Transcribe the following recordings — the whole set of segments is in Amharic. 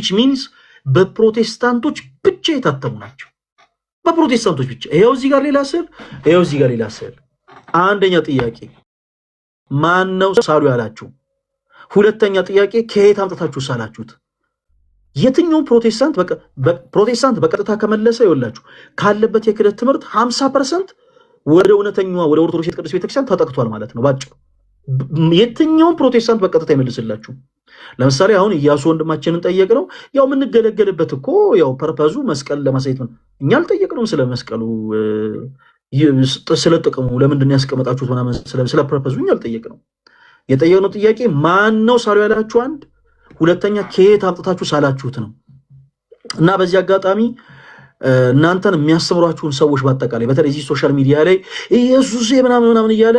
Which means በፕሮቴስታንቶች ብቻ የታተሙ ናቸው። በፕሮቴስታንቶች ብቻ። ይኸው እዚህ ጋር ሌላ ስዕል፣ ይኸው እዚህ ጋር ሌላ ስዕል። አንደኛ ጥያቄ ማን ነው ሳሉ ያላችሁ? ሁለተኛ ጥያቄ ከየት አምጥታችሁ ሳላችሁት? የትኛውም ፕሮቴስታንት በቀጥታ ከመለሰ ይኸውላችሁ ካለበት የክህደት ትምህርት 50% ወደ እውነተኛዋ ወደ ኦርቶዶክስ ቅድስት ቤተክርስቲያን ተጠግቷል ማለት ነው። ባጭሩ የትኛውም ፕሮቴስታንት በቀጥታ ይመልስላችሁ። ለምሳሌ አሁን ኢያሱ ወንድማችንን ጠየቅነው። ያው የምንገለገልበት እኮ ያው purpose ኡ መስቀል ለማሳየት ነው። እኛ አልጠየቅነውም ስለ መስቀሉ፣ ስለ ጥቅሙ፣ ለምንድን ነው ያስቀመጣችሁት ምናምን፣ ስለ purpose ኡ እኛ አልጠየቅነው። የጠየቅነው ጥያቄ ማን ነው ሳሉ ያላችሁ አንድ፣ ሁለተኛ ከየት አምጥታችሁ ሳላችሁት ነው። እና በዚህ አጋጣሚ እናንተን የሚያስተምሯችሁን ሰዎች በአጠቃላይ፣ በተለይ እዚህ social media ላይ ኢየሱስ ምናምን ምናምን እያለ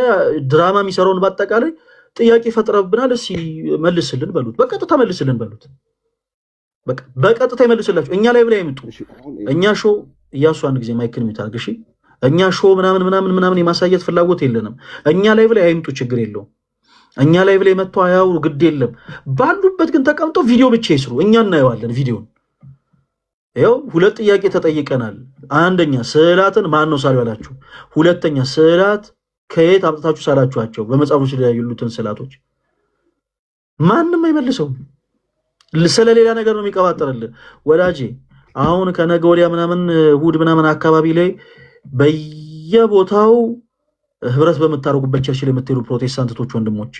ድራማ የሚሰራውን በአጠቃላይ ጥያቄ ፈጥረብናል፣ እስኪ መልስልን በሉት። በቀጥታ መልስልን በሉት። በቃ በቀጥታ ይመልስላችሁ። እኛ ላይ ብላ ይምጡ። እኛ show፣ እያሱ አንድ ጊዜ mic ን mute አድርግ እሺ። እኛ show ምናምን ምናምን ምናምን የማሳየት ፍላጎት የለንም። እኛ ላይ ብላ አይምጡ፣ ችግር የለውም። እኛ ላይ ብላ መጥቶ አያውሩ፣ ግድ የለም። ባሉበት ግን ተቀምጠው ቪዲዮ ብቻ ይስሩ፣ እኛ እናየዋለን ቪዲዮን። ይኸው ሁለት ጥያቄ ተጠይቀናል። አንደኛ ስዕላትን ማን ነው ሳሉ ያላችሁ? ሁለተኛ ስዕላት ከየት አምጥታችሁ ሳላችኋቸው? በመጽሐፎች ላይ ያሉትን ስዕላቶች ማንም አይመልሰውም። ስለ ሌላ ነገር ነው የሚቀባጠርልህ ወዳጄ። አሁን ከነገ ወዲያ ምናምን እሑድ ምናምን አካባቢ ላይ በየቦታው ህብረት በምታደርጉበት church ላይ የምትሄዱ ፕሮቴስታንቶች ወንድሞች፣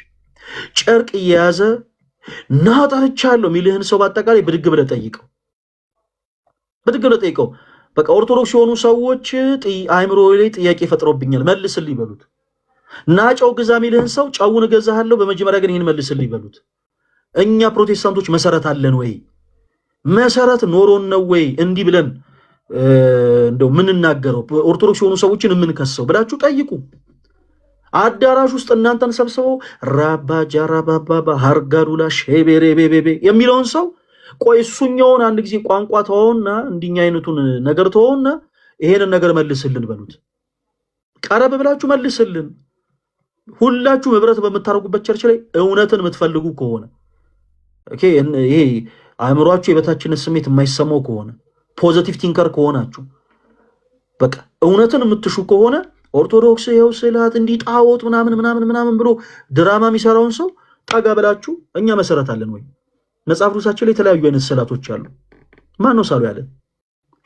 ጨርቅ እየያዘ ና ጠርቻለሁ የሚልህን ሰው በአጠቃላይ ብድግ ብለህ ጠይቀው፣ ብድግ ብለህ ጠይቀው። በቃ ኦርቶዶክስ የሆኑ ሰዎች አእምሮ ላይ ጥያቄ ፈጥሮብኛል፣ መልስልኝ በሉት። ና ጨው ግዛ የሚልህን ሰው ጨውን እገዛሃለሁ፣ በመጀመሪያ ግን ይህን መልስልኝ በሉት። እኛ ፕሮቴስታንቶች መሰረት አለን ወይ? መሰረት ኖሮን ነው ወይ እንዲህ ብለን እንደው የምንናገረው፣ ኦርቶዶክስ የሆኑ ሰዎችን የምንከሰው ብላችሁ ጠይቁ። አዳራሽ ውስጥ እናንተን ሰብስበው ራባ ጃራባባባ ሀርጋዱላ ሼቤሬቤቤቤ የሚለውን ሰው ቆይ እሱኛውን አንድ ጊዜ ቋንቋ ተወውና፣ እንዲኛ አይነቱን ነገር ተወውና ይሄንን ነገር መልስልን በሉት። ቀረብ ብላችሁ መልስልን። ሁላችሁም ህብረት በምታደርጉበት church ላይ እውነትን የምትፈልጉ ከሆነ፣ okay፣ ይሄ አእምሯችሁ የበታችነት ስሜት የማይሰማው ከሆነ፣ positive thinker ከሆናችሁ፣ በቃ እውነትን የምትሹ ከሆነ፣ ኦርቶዶክስ ይኸው ስዕላት እንዲህ ጣዖት ምናምን ምናምን ምናምን ብሎ ድራማ የሚሰራውን ሰው ጠጋ ብላችሁ እኛ መሰረት አለን ወይ? መጽሐፍ ቅዱሳችን ላይ የተለያዩ አይነት ስዕላቶች አሉ። ማን ነው ሳሉ ያለን?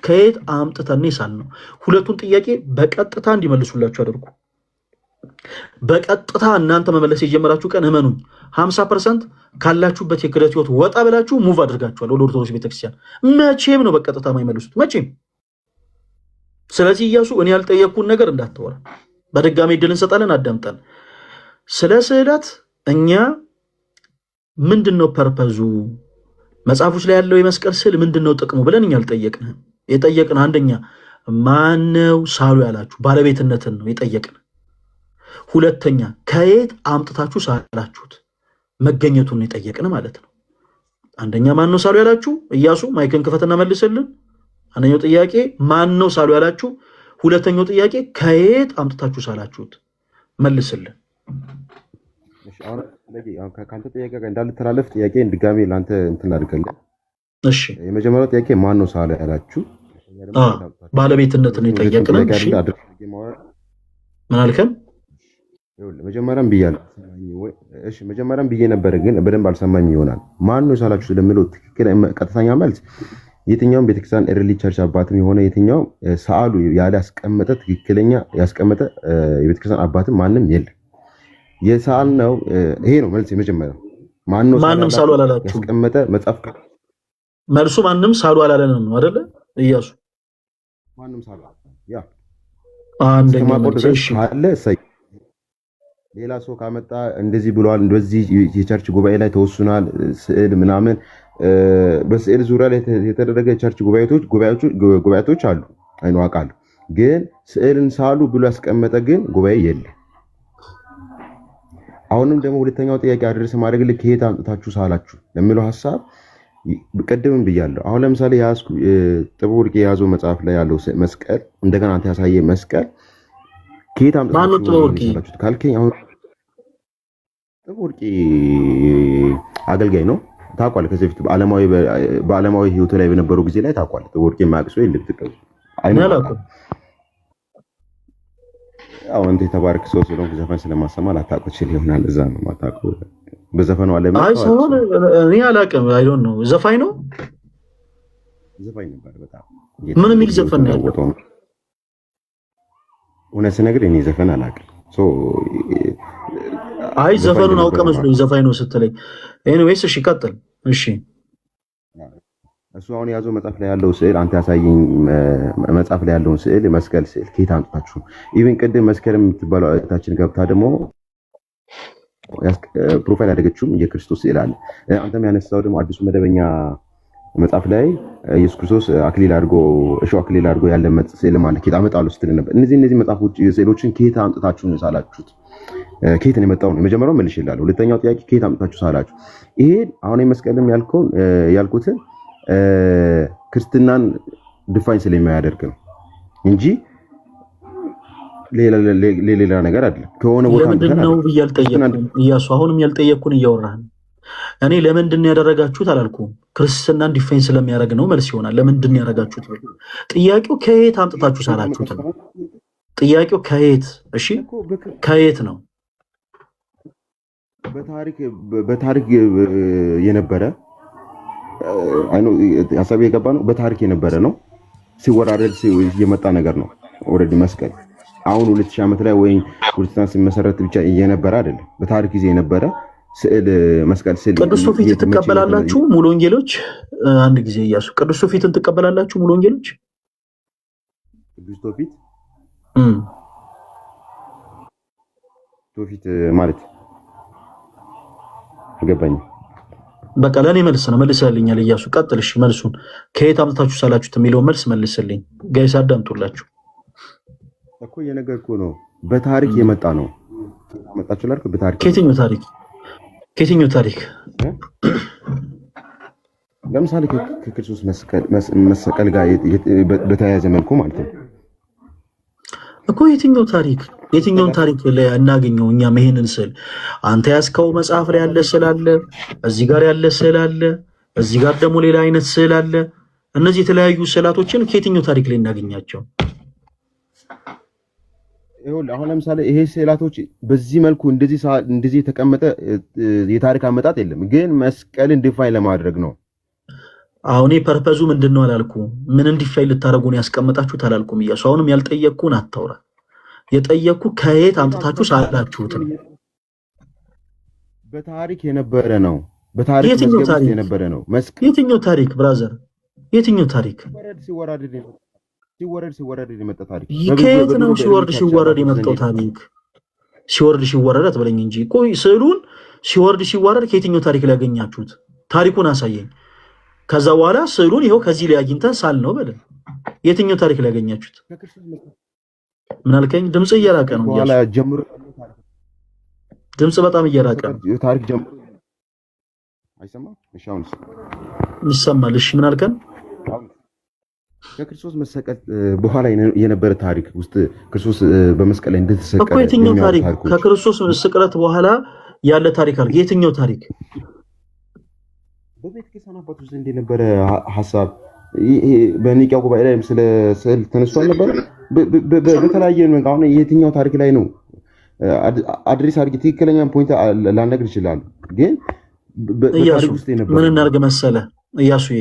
ከየት አምጥተን ሳል ነው? ሁለቱን ጥያቄ በቀጥታ እንዲመልሱላችሁ አድርጉ። በቀጥታ እናንተ መመለስ የጀመራችሁ ቀን እመኑኝ 50% ካላችሁበት የክህደት ህይወት ወጣ ብላችሁ move አድርጋችኋል ወደ ኦርቶዶክስ ቤተክርስቲያን። መቼም ነው በቀጥታ የማይመልሱት፣ መቼም። ስለዚህ እያሱ እኔ ያልጠየቅኩን ነገር እንዳታወራ። በድጋሚ እድል እንሰጣለን፣ አዳምጠን። ስለ ስዕላት እኛ ምንድን ነው purpose ኡ፣ መጽሐፎች ላይ ያለው የመስቀል ስዕል ምንድን ነው ጥቅሙ ብለን እኛ አልጠየቅንህም። የጠየቅን አንደኛ ማነው ሳሉ ያላችሁ፣ ባለቤትነትን ነው የጠየቅን። ሁለተኛ ከየት አምጥታችሁ ሳላችሁት፣ መገኘቱን የጠየቅን ማለት ነው። አንደኛ ማን ነው ሳሉ ያላችሁ? እያሱ mic ን ክፈትና መልስልን። አንደኛው ጥያቄ ማን ነው ሳሉ ያላችሁ? ሁለተኛው ጥያቄ ከየት አምጥታችሁ ሳላችሁት? መልስልን። እሺ፣ አሁን ከአንተ ጥያቄ ጋር እንዳልተላለፍ ጥያቄ ድጋሜ ለአንተ እንትን አድርገልህ። እሺ። የመጀመሪያው ጥያቄ ማን ነው ሳሉ ያላችሁ? ሁለተኛ ደግሞ ከየት አምጥታችሁ? ባለቤትነትን ሁለቱን የጠየቅን። ጥያቄ እሺ። አይደል አድርጌ ማውራት። ምን አልከን? ይኸውልህ መጀመሪያም ብያለሁ፣ አልሰማኝም ወይ? እሺ፣ መጀመሪያም ብዬ ነበር፣ ግን በደንብ አልሰማኝ ይሆናል። ማን ነው ሳላችሁ ስለሚለው ትክክል ቀጥተኛ መልስ የትኛውም ቤተክርስቲያን early church አባትም የሆነ የትኛው ሰአሉ ያለ ያስቀመጠ፣ ትክክለኛ ያስቀመጠ የቤተክርስቲያን አባትም ማንም የለም። የሳል ነው፣ ይሄ ነው መልስ። የመጀመሪያው ማን ነው ሳሉ ማንም ሳሉ ያላችሁ አላላችሁም። ያስቀመጠ መጽሐፍ መልሱ ማንም ሳሉ አላለንም ነው አይደለ? እያሱ። ማንም ሳሉ ያ አንደኛው እስከማውቀው መልስ። ድረስ እሺ። ካለ እሰይ። ሌላ ሰው ካመጣ እንደዚህ ብለዋል፣ በዚህ የ church ጉባኤ ላይ ተወስኗል፣ ስዕል ምናምን፣ በስዕል ዙሪያ ላይ የተደረገ የ church ጉባኤቶች አሉ፣ አይነው አውቃለሁ። ግን ስዕልን ሳሉ ብሎ ያስቀመጠ ግን ጉባኤ የለም። አሁንም ደግሞ ሁለተኛው ጥያቄ address ማድረግ ልክ ከየት አምጥታችሁ ሳላችሁ ለሚለው ሀሳብ ቅድምም ብያለሁ። አሁን ለምሳሌ ጥበቡ ወርቄ የያዘው መጽሐፍ ላይ ያለው መስቀል፣ እንደገና አንተ ያሳየ መስቀል ከየት ማነው አምጥታችሁ ጥበቡ ነው ወርቄ? የሳላችሁት ካልከኝ፣ አሁን ጥበቡ ወርቄ አገልጋይ ነው። ታውቋል። ከዚህ በፊት በዓለማዊ ህይወቱ ላይ በነበረው ጊዜ ላይ ታውቋል። ወርቅ የማያውቅ ሰው የለም። ኢትዮጵያ ውስጥ እኔ አይኖ አላውቅም። ያው አንተ የተባረክ ሰው ስለሆንክ ዘፈን ስለማሰማ ላታውቀው ትችል ይሆናል። እዛ ነው የማታውቀው። በዘፈኑ ዓለም ላይ አይ ታዋቂ ሳይሆን ሰው እኔ አላውቅም። I don't know። ዘፋኝ ነው? ዘፋኝ ነበር። በጣም ምን የሚል ዘፈን ነው ያለው? ለወጠው ነው። እውነት ስነግርህ እኔ ዘፈን አላውቅም። So አይ ዘፋኝ ዘፈኑን አውቀ እንደነበረ መስሎኝ ዘፋኝ ነው ስትለኝ። Anyways እሺ ቀጥል። እሺ። እሱ አሁን የያዘው መጽሐፍ ላይ ያለው ስዕል፣ አንተ ያሳየኝ መጽሐፍ ላይ ያለውን ስዕል፣ መስቀል ስዕል ከየት አምጥታችሁ? Even ቅድም መስከረም የምትባለው እህታችን ገብታ ደግሞ profile ያደረገችውም የክርስቶስ ስዕል አለ። አንተም ያነሳው ደግሞ አዲሱ መደበኛ መጽሐፍ ላይ ኢየሱስ ክርስቶስ አክሊል አድርጎ፣ እሾህ አክሊል አድርጎ ያለ ስዕል ማለት ከየት አመጣለሁ ስትል ነበር። እነዚህ መጽሐፎች ስዕሎችን ከየት አምጥታችሁ ነው የሳላችሁት? ከየት ነው የመጣው ነው የመጀመሪያው መልሽ ይላል። ሁለተኛው ጥያቄ ከየት አምጥታችሁ ሳላችሁ? ይሄን አሁን የመስቀልም ያልኩትን ክርስትናን define ስለሚያደርግ ነው እንጂ ሌላ ነገር አይደለም። ከሆነ ቦታ ለምንድን አምጥተን ነው አይደለም። ብዬ አልጠየቅኩም እያሱ። አሁንም ያልጠየቅኩን እያወራህ ነው። እኔ ለምንድን ነው ያደረጋችሁት አላልኩም። ክርስትናን define ስለሚያደርግ ነው መልስ ይሆናል። ለምንድን ነው ያደረጋችሁት? ጥያቄው ከየት አምጥታችሁ ሳላችሁት ነው። ጥያቄው ከየት፣ እሺ፣ ከየት ነው? በታሪክ የነበረ ሀሳብ የገባ ነው። በታሪክ የነበረ ነው። ሲወራረድ የመጣ ነገር ነው። Already መስቀል አሁን 2000 ዓመት ላይ ወይም ክርስቲያን ሲመሰረት ብቻ እየነበረ አይደለም። በታሪክ ጊዜ የነበረ ስዕል መስቀል ስዕል። ቅዱስ ትውፊት ትቀበላላችሁ? ሙሉ ወንጌሎች፣ አንድ ጊዜ እያሱ፣ ቅዱስ ትውፊትን ትቀበላላችሁ? ሙሉ ወንጌሎች? ቅዱስ ትውፊት? ትውፊት ማለት አልገባኝም። በቃ ለእኔ መልስ ነው፣ መልሰልኛል። እያሱ ቀጥል። እሺ መልሱን ከየት አምጥታችሁ ሳላችሁት የሚለውን መልስ መልስልኝ። Guys አዳምጡላችሁ። እኮ እየነገርኩህ ነው። በታሪክ የመጣ ነው። መጣችሁ ላልክ በታሪክ። ከየትኛው ታሪክ? ከየትኛው ታሪክ? ለምሳሌ ከክርስቶስ መሰቀል ጋር በተያያዘ መልኩ ማለት ነው። እኮ የትኛው ታሪክ? የትኛውን ታሪክ ላይ እናገኘው? እኛም ይሄንን ስዕል አንተ ያዝከው መጽሐፍ ላይ ያለ ስዕል አለ፣ እዚህ ጋር ያለ ስዕል አለ፣ እዚህ ጋር ደግሞ ሌላ አይነት ስዕል አለ። እነዚህ የተለያዩ ስዕላቶችን ከየትኛው ታሪክ ላይ እናገኛቸው? ይኸውልህ አሁን ለምሳሌ ይሄ ስዕላቶች በዚህ መልኩ እንደዚህ የተቀመጠ የታሪክ አመጣጥ የለም፣ ግን መስቀልን define ለማድረግ ነው። አሁን purpose ኡ ምንድን ነው አላልኩም። ምን define ልታደርጉ ነው ያስቀመጣችሁት አላልኩም። እያሱ አሁንም ያልጠየቅኩን አታውራ። የጠየቅኩ ከየት አምጥታችሁ ሳላችሁት ነው። በታሪክ የነበረ ነው። በታሪክ የትኛው መዝገብ ውስጥ ታሪክ? የነበረ ነው። መስቀል የትኛው ታሪክ brother? የትኛው ታሪክ? ሲወረድ ሲወረድ የመጣ ታሪክ። ከየት ነው ሲወርድ ሲወረድ የመጣው ታሪክ? ሲወርድ ሲወረድ አትበለኝ እንጂ። ቆይ ስዕሉን ሲወርድ ሲዋረድ ከየትኛው ታሪክ ላይ ያገኛችሁት? ታሪኩን አሳየኝ። ከዛ በኋላ ስዕሉን ይኸው ከዚህ ላይ አግኝተን ሳል ነው በለን። የትኛው ታሪክ ላይ ያገኛችሁት? ምን አልከኝ? ድምፅ እየራቀ ነው። በኋላ ጀምሮ ድምፅ በጣም እየራቀ ነው። ታሪክ ጀምሮ አይሰማም? እሺ አሁንስ? ይሰማል። እሺ ምን አልከን? ከክርስቶስ መሰቀል በኋላ የነበረ ታሪክ ውስጥ ክርስቶስ በመስቀል ላይ እንደተሰቀለ እኮ የትኛው የሚያወሩ ታሪክ? ታሪኮች። ከክርስቶስ ስቅለት በኋላ ያለ ታሪክ አለ። የትኛው ታሪክ? በቤተ ክርስቲያን አባቶች ዘንድ የነበረ ሀሳብ፣ ይሄ በኒቂያ ጉባኤ ላይ ስለ ስዕል ተነስቶ አልነበረ? በተለያየ መንገድ አሁን የትኛው ታሪክ ላይ ነው address አድርጌ ትክክለኛ point ላልነግር ይችላሉ፣ ግን እያሱ በታሪክ ውስጥ የነበረ ምን እናድርግ መሰለ እያሱዬ፣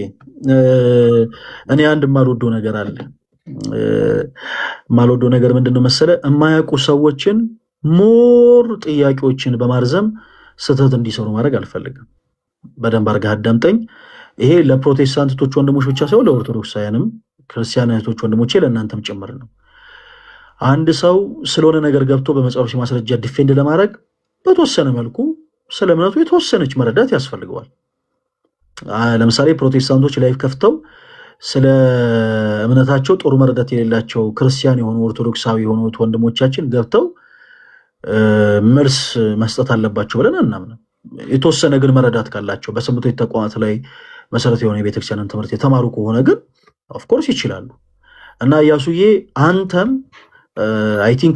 እኔ አንድ የማልወደው ነገር አለ። የማልወደው ነገር ምንድን ነው መሰለ? የማያውቁ ሰዎችን more ጥያቄዎችን በማርዘም ስህተት እንዲሰሩ ማድረግ አልፈልግም። በደንብ አድርገህ አዳምጠኝ። ይሄ ለፕሮቴስታንት እህቶች ወንድሞች ብቻ ሳይሆን ለኦርቶዶክሳውያንም ክርስቲያን እህቶች ወንድሞቼ ለእናንተም ጭምር ነው። አንድ ሰው ስለሆነ ነገር ገብቶ በመጽሐፍ ማስረጃ defend ለማድረግ በተወሰነ መልኩ ስለ እምነቱ የተወሰነች መረዳት ያስፈልገዋል። ለምሳሌ ፕሮቴስታንቶች live ከፍተው ስለ እምነታቸው ጥሩ መረዳት የሌላቸው ክርስቲያን የሆኑ፣ ኦርቶዶክሳዊ የሆኑት ወንድሞቻችን ገብተው መልስ መስጠት አለባቸው ብለን አናምንም። የተወሰነ ግን መረዳት ካላቸው፣ በስምንቱ ተቋማት ላይ መሰረት የሆነ የቤተክርስቲያንን ትምህርት የተማሩ ከሆነ ግን of course ይችላሉ። እና እያሱዬ አንተም I think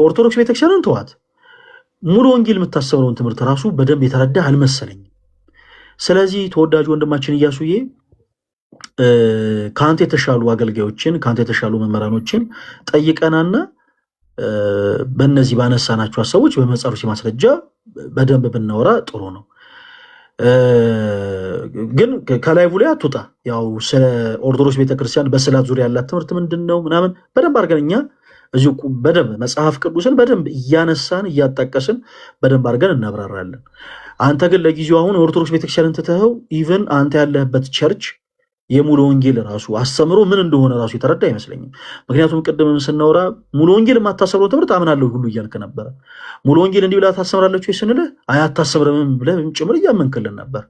ኦርቶዶክስ ቤተክርስቲያንን ተዋት፣ ሙሉ ወንጌል የምታስተምረውን ትምህርት ራሱ በደንብ የተረዳህ አልመሰለኝም። ስለዚህ ተወዳጁ ወንድማችን እያሱዬ ከአንተ የተሻሉ አገልጋዮችን ከአንተ የተሻሉ መምህራኖችን ጠይቀናና በእነዚህ ባነሳናቸው ሀሳቦች በመጽሐፍ ማስረጃ በደንብ ብናወራ ጥሩ ነው። ግን ከ live ላይ አትውጣ። ያው ስለ ኦርቶዶክስ ቤተክርስቲያን በስዕላት ዙሪያ ያላት ትምህርት ምንድን ነው ምናምን በደንብ አድርገን እኛ እዚሁ በደንብ መጽሐፍ ቅዱስን በደንብ እያነሳን እያጣቀስን በደንብ አድርገን እናብራራለን። አንተ ግን ለጊዜው አሁን ኦርቶዶክስ ቤተክርስቲያንን ትተኸው even አንተ ያለህበት church የሙሉ ወንጌል ራሱ አስተምሮ ምን እንደሆነ ራሱ የተረዳ አይመስለኝም። ምክንያቱም ቅድምም ስናወራ ሙሉ ወንጌል የማታስተምረው ትምህርት አምናለሁ ሁሉ እያልክ ነበረ። ሙሉ ወንጌል እንዲህ ብላ ታስተምራለች ወይ ስንልህ አይ አታስተምርምም ብለህ ጭምር እያመንክልን ነበር።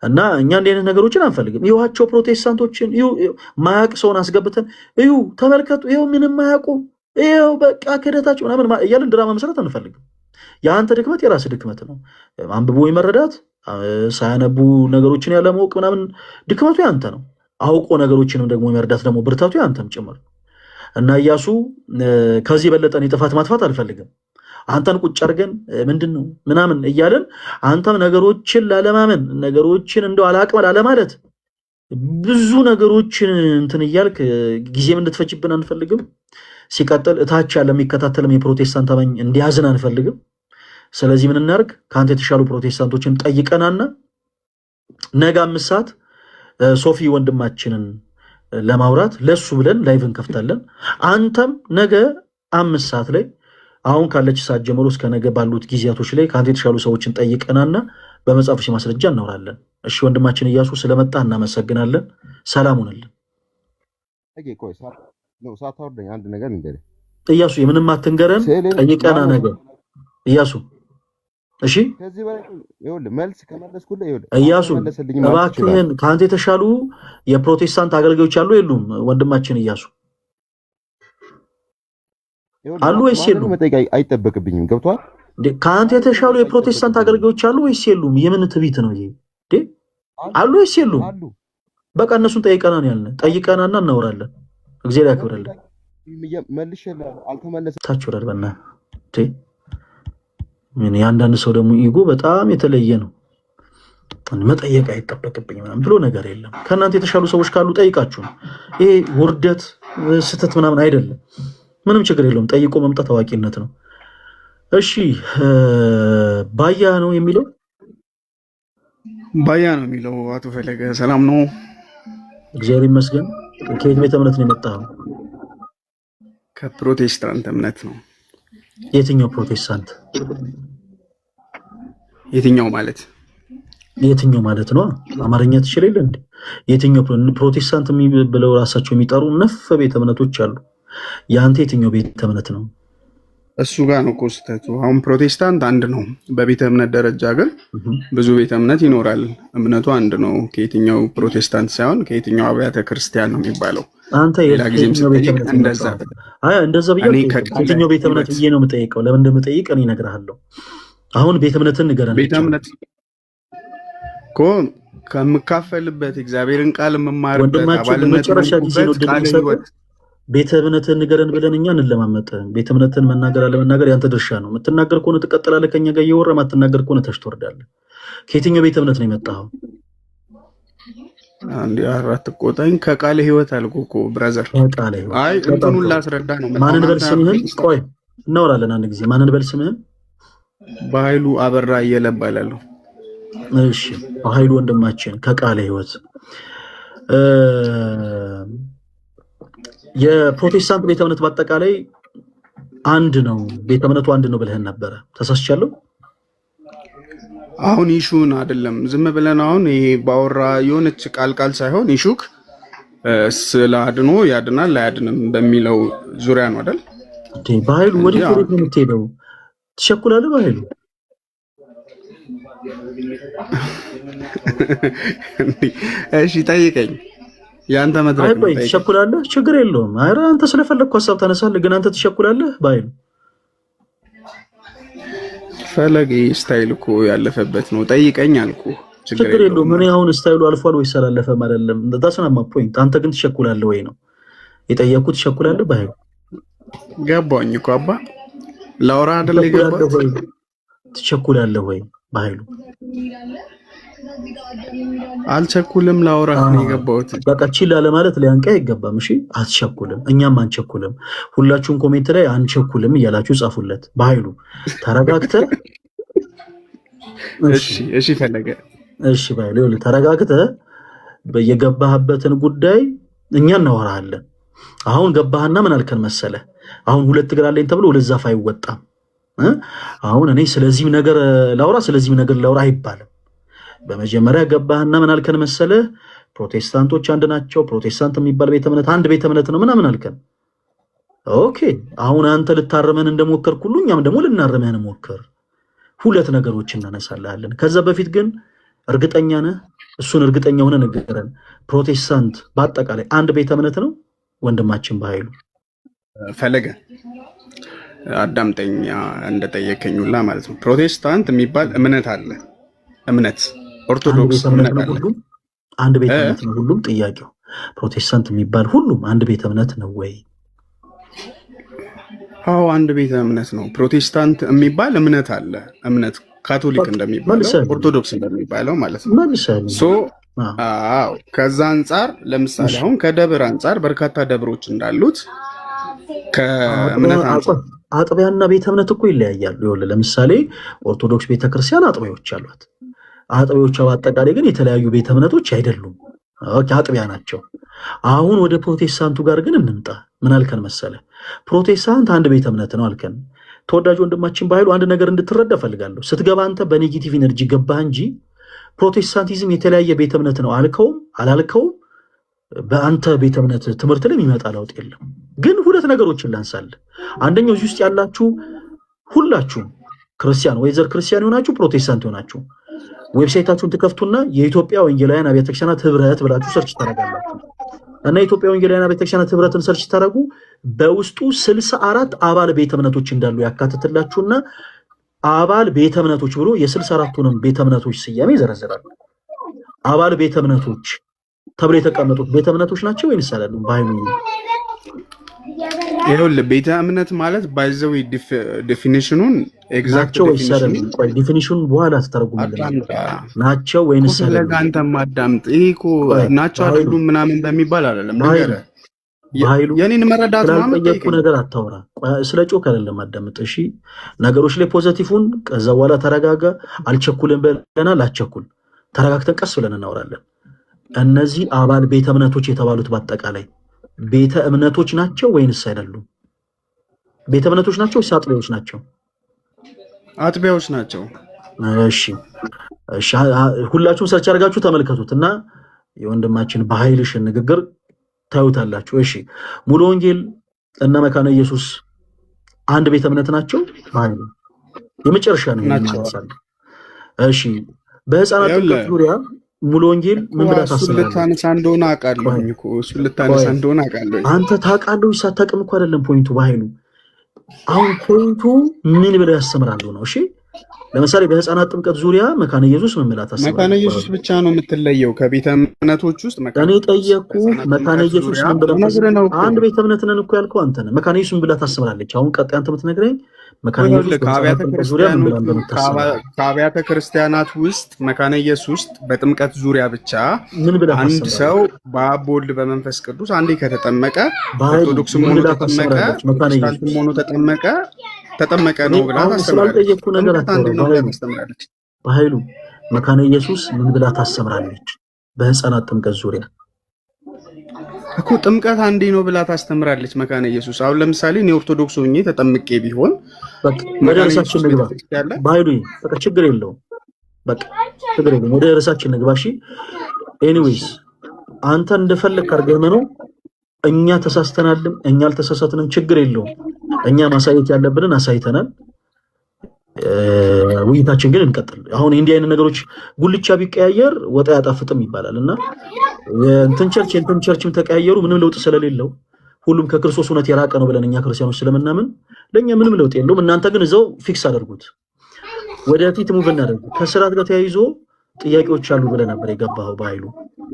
እና እኛ እንዲህ አይነት ነገሮችን አንፈልግም። ይዋቸው ፕሮቴስታንቶችን ማያቅ ሰውን አስገብተን እዩ፣ ተመልከቱ፣ ይኸው ምንም አያውቁም፣ ይኸው በቃ ክህደታቸው ምናምን እያልን ድራማ መስራት አንፈልግም። የአንተ ድክመት የራስህ ድክመት ነው። አንብቦ መረዳት፣ ሳያነቡ ነገሮችን ያለማወቅ ምናምን ድክመቱ ያንተ ነው። አውቆ ነገሮችንም ደግሞ የመረዳት ደግሞ ብርታቱ ያንተም ጭምር ነው። እና እያሱ ከዚህ የበለጠ እኔ ጥፋት ማጥፋት አልፈልግም። አንተን ቁጭ አድርገን ምንድን ነው ምናምን እያለን አንተም ነገሮችን ላለማመን ነገሮችን እንደው አላቅም ላለማለት ብዙ ነገሮችን እንትን እያልክ ጊዜም እንድትፈጅብን አንፈልግም። ሲቀጥል እታች ያለ የሚከታተልም የፕሮቴስታንት አማኝ እንዲያዝን አንፈልግም። ስለዚህ ምን እናድርግ? ከአንተ የተሻሉ ፕሮቴስታንቶችን ጠይቀናና ነገ 5 ሰዓት ሶፊ ወንድማችንን ለማውራት ለሱ ብለን live እንከፍታለን። አንተም ነገ 5 ሰዓት ላይ አሁን ካለች ሰዓት ጀምሮ እስከ ነገ ባሉት ጊዜያቶች ላይ ከአንተ የተሻሉ ሰዎችን ጠይቀናና በመጽሐፍ ማስረጃ እናወራለን። እሺ ወንድማችን እያሱ ስለመጣ እናመሰግናለን። ሰላም ሁንልን። ቆይ ሳታወርደኝ አንድ ነገር ልንገርህ እያሱ፣ የምንም አትንገረን፣ ስዕልን ጠይቀና ማነው ነገ እያሱ። እሺ ከዚህ በላይ ይኸውልህ መልስ ከመለስኩልህ ይኸውልህ እያሱ አልተመለሰልኝም ማለት እባክህን ትችላለህ። ከአንተ የተሻሉ የፕሮቴስታንት አገልጋዮች አሉ የሉም? ወንድማችን እያሱ ይኸውልህ አሉ ወይስ ማንንም የሉም? መጠየቅ አይጠበቅብኝም። ገብቶሃል? እንዴ፣ ከአንተ ማንንም የተሻሉ መጠየቅ የፕሮቴስታንት አይጠበቅብኝም። አገልጋዮች አሉ ወይስ የሉም? የምን ትዕቢት ነው ይሄ? እንዴ አሉ አሉ ወይስ የሉም? አሉ በቃ እነሱን ጠይቀና ነው ያልን። ጠይቀናና እናወራለን። እግዚአብሔር ያክብርልን። መልሼልሃለሁ። አልተመለሰም። ታች ወረድ በእናትህ። እንዴ ምን የአንዳንድ ሰው ደግሞ ego በጣም የተለየ ነው። መጠየቅ አይጠበቅብኝ ምናምን ብሎ ነገር የለም። ከእናንተ የተሻሉ ሰዎች ካሉ ጠይቃችሁ ነው። ይሄ ውርደት ስህተት ምናምን አይደለም። ምንም ችግር የለውም። ጠይቆ መምጣት አዋቂነት ነው። እሺ ባያ ነው የሚለው። ባያ ነው የሚለው። አቶ ፈለገ ሰላም ነው? እግዚአብሔር ይመስገን። ከየት ቤተ እምነት ነው የመጣኸው? ከፕሮቴስታንት እምነት ነው። የትኛው ፕሮቴስታንት? የትኛው ማለት? የትኛው ማለት ነው? አማርኛ ትችል የለ እንዴ? የትኛው ፕሮቴስታንት ብለው ራሳቸው የሚጠሩ ነፍ ቤተ እምነቶች አሉ። የአንተ የትኛው ቤተ እምነት ነው? እሱ ጋር ነው እኮ ስህተቱ። አሁን ፕሮቴስታንት አንድ ነው። በቤተ እምነት ደረጃ ግን ብዙ ቤተ እምነት ይኖራል። እምነቱ አንድ ነው። ከየትኛው ፕሮቴስታንት ሳይሆን ከየትኛው አብያተ ክርስቲያን ነው የሚባለው። አንተ ሌላ ጊዜም ከየትኛው ቤተ ስጠይቅ እምነት ነው እንደዛ የመጣኸው? አይ እንደዛ ብዬ እኔ አልጠይቅም። ከቃለ ከየትኛው ቤተ እምነት ሕይወት ብዬ ነው የምጠይቀው። ለምን እንደምጠይቅ እኔ እነግርሃለሁ። አሁን ቤተ እምነትን ንገረን ቤተ ብቻ። እምነት እኮ ከምካፈልበት እግዚአብሔርን ቃል የምማርበት ወንድማችን አባልነት ለመጨረሻ ጊዜ ነው የሆንኩበት እድል ቃለ የምሰጥህ። ሕይወት ቤተ እምነትን ንገረን ብለን እኛ እንለማመጥ። ቤተ እምነትን መናገር አለመናገር ያንተ ድርሻ ነው። የምትናገር ከሆነ ትቀጥላለህ ከኛ ጋር እየወራ፣ ማትናገር ከሆነ ታች ትወርዳለህ። ከየትኛው ቤተ እምነት ነው የመጣኸው? አንድ አራት ቆጣኝ ከቃለ ሕይወት አልኩህ እኮ brother። ቃለ ሕይወት። አይ በጣም እንትኑን ጥሩ። ላስረዳ ነው። ማንን አሁን በል አንተ ስምህን? ቆይ እናወራለን አንድ ጊዜ። ማንን በል ስምህን? በኃይሉ አበራ አየለ እባላለሁ። እሺ በኃይሉ ወንድማችን ከቃለ ሕይወት የፕሮቴስታንት ቤተ እምነት በአጠቃላይ አንድ ነው፣ ቤተ እምነቱ አንድ ነው ብለህን ነበረ። ተሳስቻለሁ? አሁን issue ን አይደለም ዝም ብለን አሁን ይሄ ባወራ የሆነች ቃል ቃል ሳይሆን issue ክ ስለ አድኖ ያድናል አያድንም በሚለው ዙሪያ ነው አይደል? እንዴ በኃይሉ እንጂ ወዴት አሁን ወዴት ነው የምትሄደው? ትቸኩላለህ በኃይሉ። እሺ ጠይቀኝ፣ የአንተ አይ መድረክ ነው ቆይ ጠይቀኝ። ትቸኩላለህ? ችግር የለውም። ኧረ አንተ ስለፈለግኩ ሀሳብ ታነሳለህ፣ ግን አንተ ትቸኩላለህ በኃይሉ። ፈለግ style እኮ ያለፈበት ነው። ጠይቀኝ አልኩ፣ ችግር ችግር የለውም። የለውም። እኔ አሁን style ኡ አልፏል ወይስ አላለፈም አይደለም። That's not my point። አንተ ግን ትቸኩላለህ ወይ ነው የጠየቅኩት። ትቸኩላለህ በኃይሉ? ገባኝ እኮ አባ፣ ላውራ አይደል ትቸኩላለህ የገባሁት። ወይ? ትቸኩላለህ ወይ በኃይሉ? አልቸኩልም፣ ላውራህ ነው የገባሁት። በቃ ችላ ለማለት ሊያንቀ አይገባም። እሺ አትቸኩልም፣ እኛም አንቸኩልም። ሁላችሁም comment ላይ አንቸኩልም እያላችሁ ጻፉለት። በኃይሉ ተረጋግተህ እሺ እሺ፣ ፈለገ። እሺ በኃይሉ፣ ይኸውልህ ተረጋግተህ የገባህበትን ጉዳይ እኛ እናወራሃለን። አሁን ገባህና ምን አልከን መሰለህ? አሁን ሁለት እግር አለኝ ተብሎ ሁለት ዛፍ አይወጣም። አሁን እኔ ስለዚህም ነገር ላውራ ስለዚህም ነገር ላውራ አይባልም። በመጀመሪያ ገባህና ምን አልከን መሰለህ? ፕሮቴስታንቶች አንድ ናቸው፣ ፕሮቴስታንት የሚባል ቤተ እምነት አንድ ቤተ እምነት ነው ምናምን አልከን። Okay፣ አሁን አንተ ልታርመን እንደሞከርክ ሁሉ እኛም ደግሞ ልናርመህ እንሞክር። ሁለት ነገሮች እናነሳልሃለን። ከዛ በፊት ግን እርግጠኛ ነህ? እሱን እርግጠኛ ሆነህ ንገረን። ፕሮቴስታንት በአጠቃላይ አንድ ቤተ እምነት ነው? ወንድማችን በኃይሉ። ፈለገ፣ አዳምጠኛ እንደጠየከኝ ሁላ ማለት ነው። ፕሮቴስታንት የሚባል እምነት አለ። እምነት አንድ ኦርቶዶክስ ቤተ እምነት እምነት ነው አለ። ሁሉም? አንድ ቤተ እ? እምነት ነው ሁሉም? ጥያቄው ፕሮቴስታንት የሚባል ሁሉም አንድ ቤተ እምነት ነው ወይ? አዎ፣ አንድ ቤተ እምነት ነው። ፕሮቴስታንት የሚባል እምነት አለ። እምነት ካቶሊክ በቃ እንደሚባለው መልሰህልኛል፣ ኦርቶዶክስ እንደሚባለው ማለት ነው። መልሰህልኛል። So አዎ። አዎ፣ ከዛ አንጻር ለምሳሌ እሺ አሁን ከደብር አንጻር በርካታ ደብሮች እንዳሉት ከእምነት አንጻር አጥቢያና ቤተ እምነት እኮ ይለያያሉ። ይኸውልህ ለምሳሌ ኦርቶዶክስ ቤተክርስቲያን አጥቢያዎች አሏት። አጥቢያዎቿ በአጠቃላይ ግን የተለያዩ ቤተ እምነቶች አይደሉም። Okay፣ አጥቢያ ናቸው። አሁን ወደ ፕሮቴስታንቱ ጋር ግን እንምጣ። ምን አልከን መሰለ? ፕሮቴስታንት አንድ ቤተ እምነት ነው አልከን። ተወዳጅ ወንድማችን በኃይሉ፣ አንድ ነገር እንድትረዳ እፈልጋለሁ። ስትገባ አንተ በ negative energy ገባህ እንጂ ፕሮቴስታንቲዝም የተለያየ ቤተ እምነት ነው አልከውም አላልከውም በአንተ ቤተ እምነት ትምህርት ላይ የሚመጣ ለውጥ የለም። ግን ሁለት ነገሮችን ላንሳልህ። አንደኛው እዚህ ውስጥ ያላችሁ ሁላችሁም ክርስቲያን whether ክርስቲያን የሆናችሁ ፕሮቴስታንት የሆናችሁ website ኣችሁን ትከፍቱና የኢትዮጵያ ወንጌላውያን አብያተ ክርስቲያናት ህብረት ብላችሁ search ታደርጋላችሁ። እና የኢትዮጵያ ወንጌላውያን አብያተ ክርስቲያናት ህብረትን search ታደርጉ በውስጡ 64 አባል ቤተ እምነቶች እንዳሉ ያካትትላችሁና አባል ቤተ እምነቶች ብሎ የ64ቱንም ቤተ እምነቶች ስያሜ ይዘረዝራል። አባል ቤተ እምነቶች ተብሎ የተቀመጡት ቤተ እምነቶች ናቸው ወይንስ አይደሉም? በኃይሉ። ይኸውልህ፣ ቤተ እምነት ማለት by the way definition ኑን exact ናቸው ወይስ definition ኑን አይደሉም? ቆይ፣ definition ኑን በኋላ ትተረጉምልናለህ። አዳምጣ ናቸው እኮ ወይንስ ፈለገ፣ አይደሉም? አንተም አዳምጥ። ይሄ እኮ ቆይ ናቸው በኃይሉ፣ አይደሉም ምናምን በሚባል አይደለም። በኃይሉ፣ ልንገርህ በኃይሉ፣ የኔን መረዳት ምናምን ስላልጠየቅኩ ጠይቀኝ። ነገር አታውራ። ቆይ፣ ስለ ጮክ አይደለም፣ አዳምጥ። እሺ፣ ነገሮች ላይ positive ኡን ከዛ በኋላ ተረጋጋ። አልቸኩልም ብለናል። አቸኩል፣ ተረጋግተን ቀስ ብለን እናወራለን። እነዚህ አባል ቤተ እምነቶች የተባሉት በአጠቃላይ ቤተ እምነቶች ናቸው ወይንስ አይደሉም? ቤተ እምነቶች ናቸው ወይስ አጥቢያዎች ናቸው? አጥቢያዎች ናቸው። እሺ እሺ፣ ሁላችሁም search አድርጋችሁ ተመልከቱት እና የወንድማችን በኃይልሽን ንግግር ታዩታላችሁ። እሺ፣ ሙሉ ወንጌል እና መካነ ኢየሱስ አንድ ቤተ እምነት ናቸው? በኃይሉ፣ የመጨረሻ ነው ይሄንን ናቸው። ማነሳለሁ። እሺ፣ በህፃናት ይኸውልህ ጥምቀት ዙሪያ ሙሉ ወንጌል እኮ ምን ብላ እሱን ታስተምራለች? ልታነሳ እንደሆነ ቆይ አውቃለሁኝ እኮ፣ እሱን ልታነሳ ቆይ እንደሆነ አውቃለሁኝ። አንተ ታውቃለህ ወይስ አታውቅም እኮ አይደለም point ኡ በኃይሉ። አሁን point ኡ ምን ብለው ያስተምራሉ ነው። እሺ፣ ለምሳሌ በህፃናት ጥምቀት ዙሪያ መካነ ኢየሱስ ምን ብላ መካነ ታስተምራለች? ኢየሱስ ብቻ ነው የምትለየው ከቤተ እምነቶች ውስጥ። መካነ እኔ ኢየሱስ ጠየቅኩ። በህፃናት መካነ ጥምቀት ኢየሱስ ዙሪያ ምን ብላ ልነግርህ ነው እኮ። አንድ ቤተ እምነት ነን እኮ ያልከው አንተ ነህ። መካነ ኢየሱስ ምን ብላ ታስተምራለች? አሁን ቀጣይ አንተ የምትነግረኝ መካነ ኢየሱስ ይኸውልህ በህፃናት ከአብያተ ጥምቀት ዙሪያ ምን ብላ ክርስቲያኖቹ እንደምታስተምር። ከአብያተ ክርስቲያናት ውስጥ መካነ ኢየሱስ ውስጥ በጥምቀት ዙሪያ ብቻ ምን ብላ አንድ ታስተምራለች? ሰው በአብ በወልድ በመንፈስ ቅዱስ አንዴ ከተጠመቀ በኃይሉ፣ ኦርቶዶክስም ምን ሆኖ ብላ ተጠመቀ ታስተምራለች መካነ ፕሮቴስታንትም ኢየሱስ? ሆኖ ተጠመቀ ተጠመቀ እኔ ነው ብላ አሁን ታስተምራለች። ስላልጠየቅኩ ነገር ጥምቀት አንዴ አታውራ። ነው ብላ በኃይሉ፣ ታስተምራለች። በኃይሉ፣ መካነ ኢየሱስ ምን ብላ ታስተምራለች በህፃናት ጥምቀት ዙሪያ? እኮ ጥምቀት አንዴ ነው ብላ ታስተምራለች መካነ ኢየሱስ። አሁን ለምሳሌ እኔ ኦርቶዶክስ ሆኜ ተጠምቄ ቢሆን በቃ ወደ መካነ ርዕሳችን ኢየሱስ ንግባ። ቤተክርስቲያን ላይ በኃይሉ፣ በቃ ችግር የለውም። በቃ ችግር የለውም። ወደ ርዕሳችን ንግባ። እሺ፣ anyways አንተ እንደፈለግ አድርገህ ነው። እኛ ተሳስተናልም እኛ አልተሳሳትንም ችግር የለውም። እኛ ማሳየት ያለብንን አሳይተናል። ውይይታችን ግን እንቀጥል። አሁን እንዲህ አይነት ነገሮች ጉልቻ ቢቀያየር ወጥ አያጣፍጥም ይባላል እና የእንትን church የእንትን church ም ተቀያየሩ ምንም ለውጥ ስለሌለው፣ ሁሉም ከክርስቶስ እውነት የራቀ ነው ብለን እኛ ክርስቲያኖች ስለምናምን ለእኛ ምንም ለውጥ የለውም። እናንተ ግን እዛው fix አድርጉት። ወደፊት move እናደርጉ። ከስርዓት ጋር ተያይዞ ጥያቄዎች አሉ ብለህ ነበር የገባኸው በኃይሉ።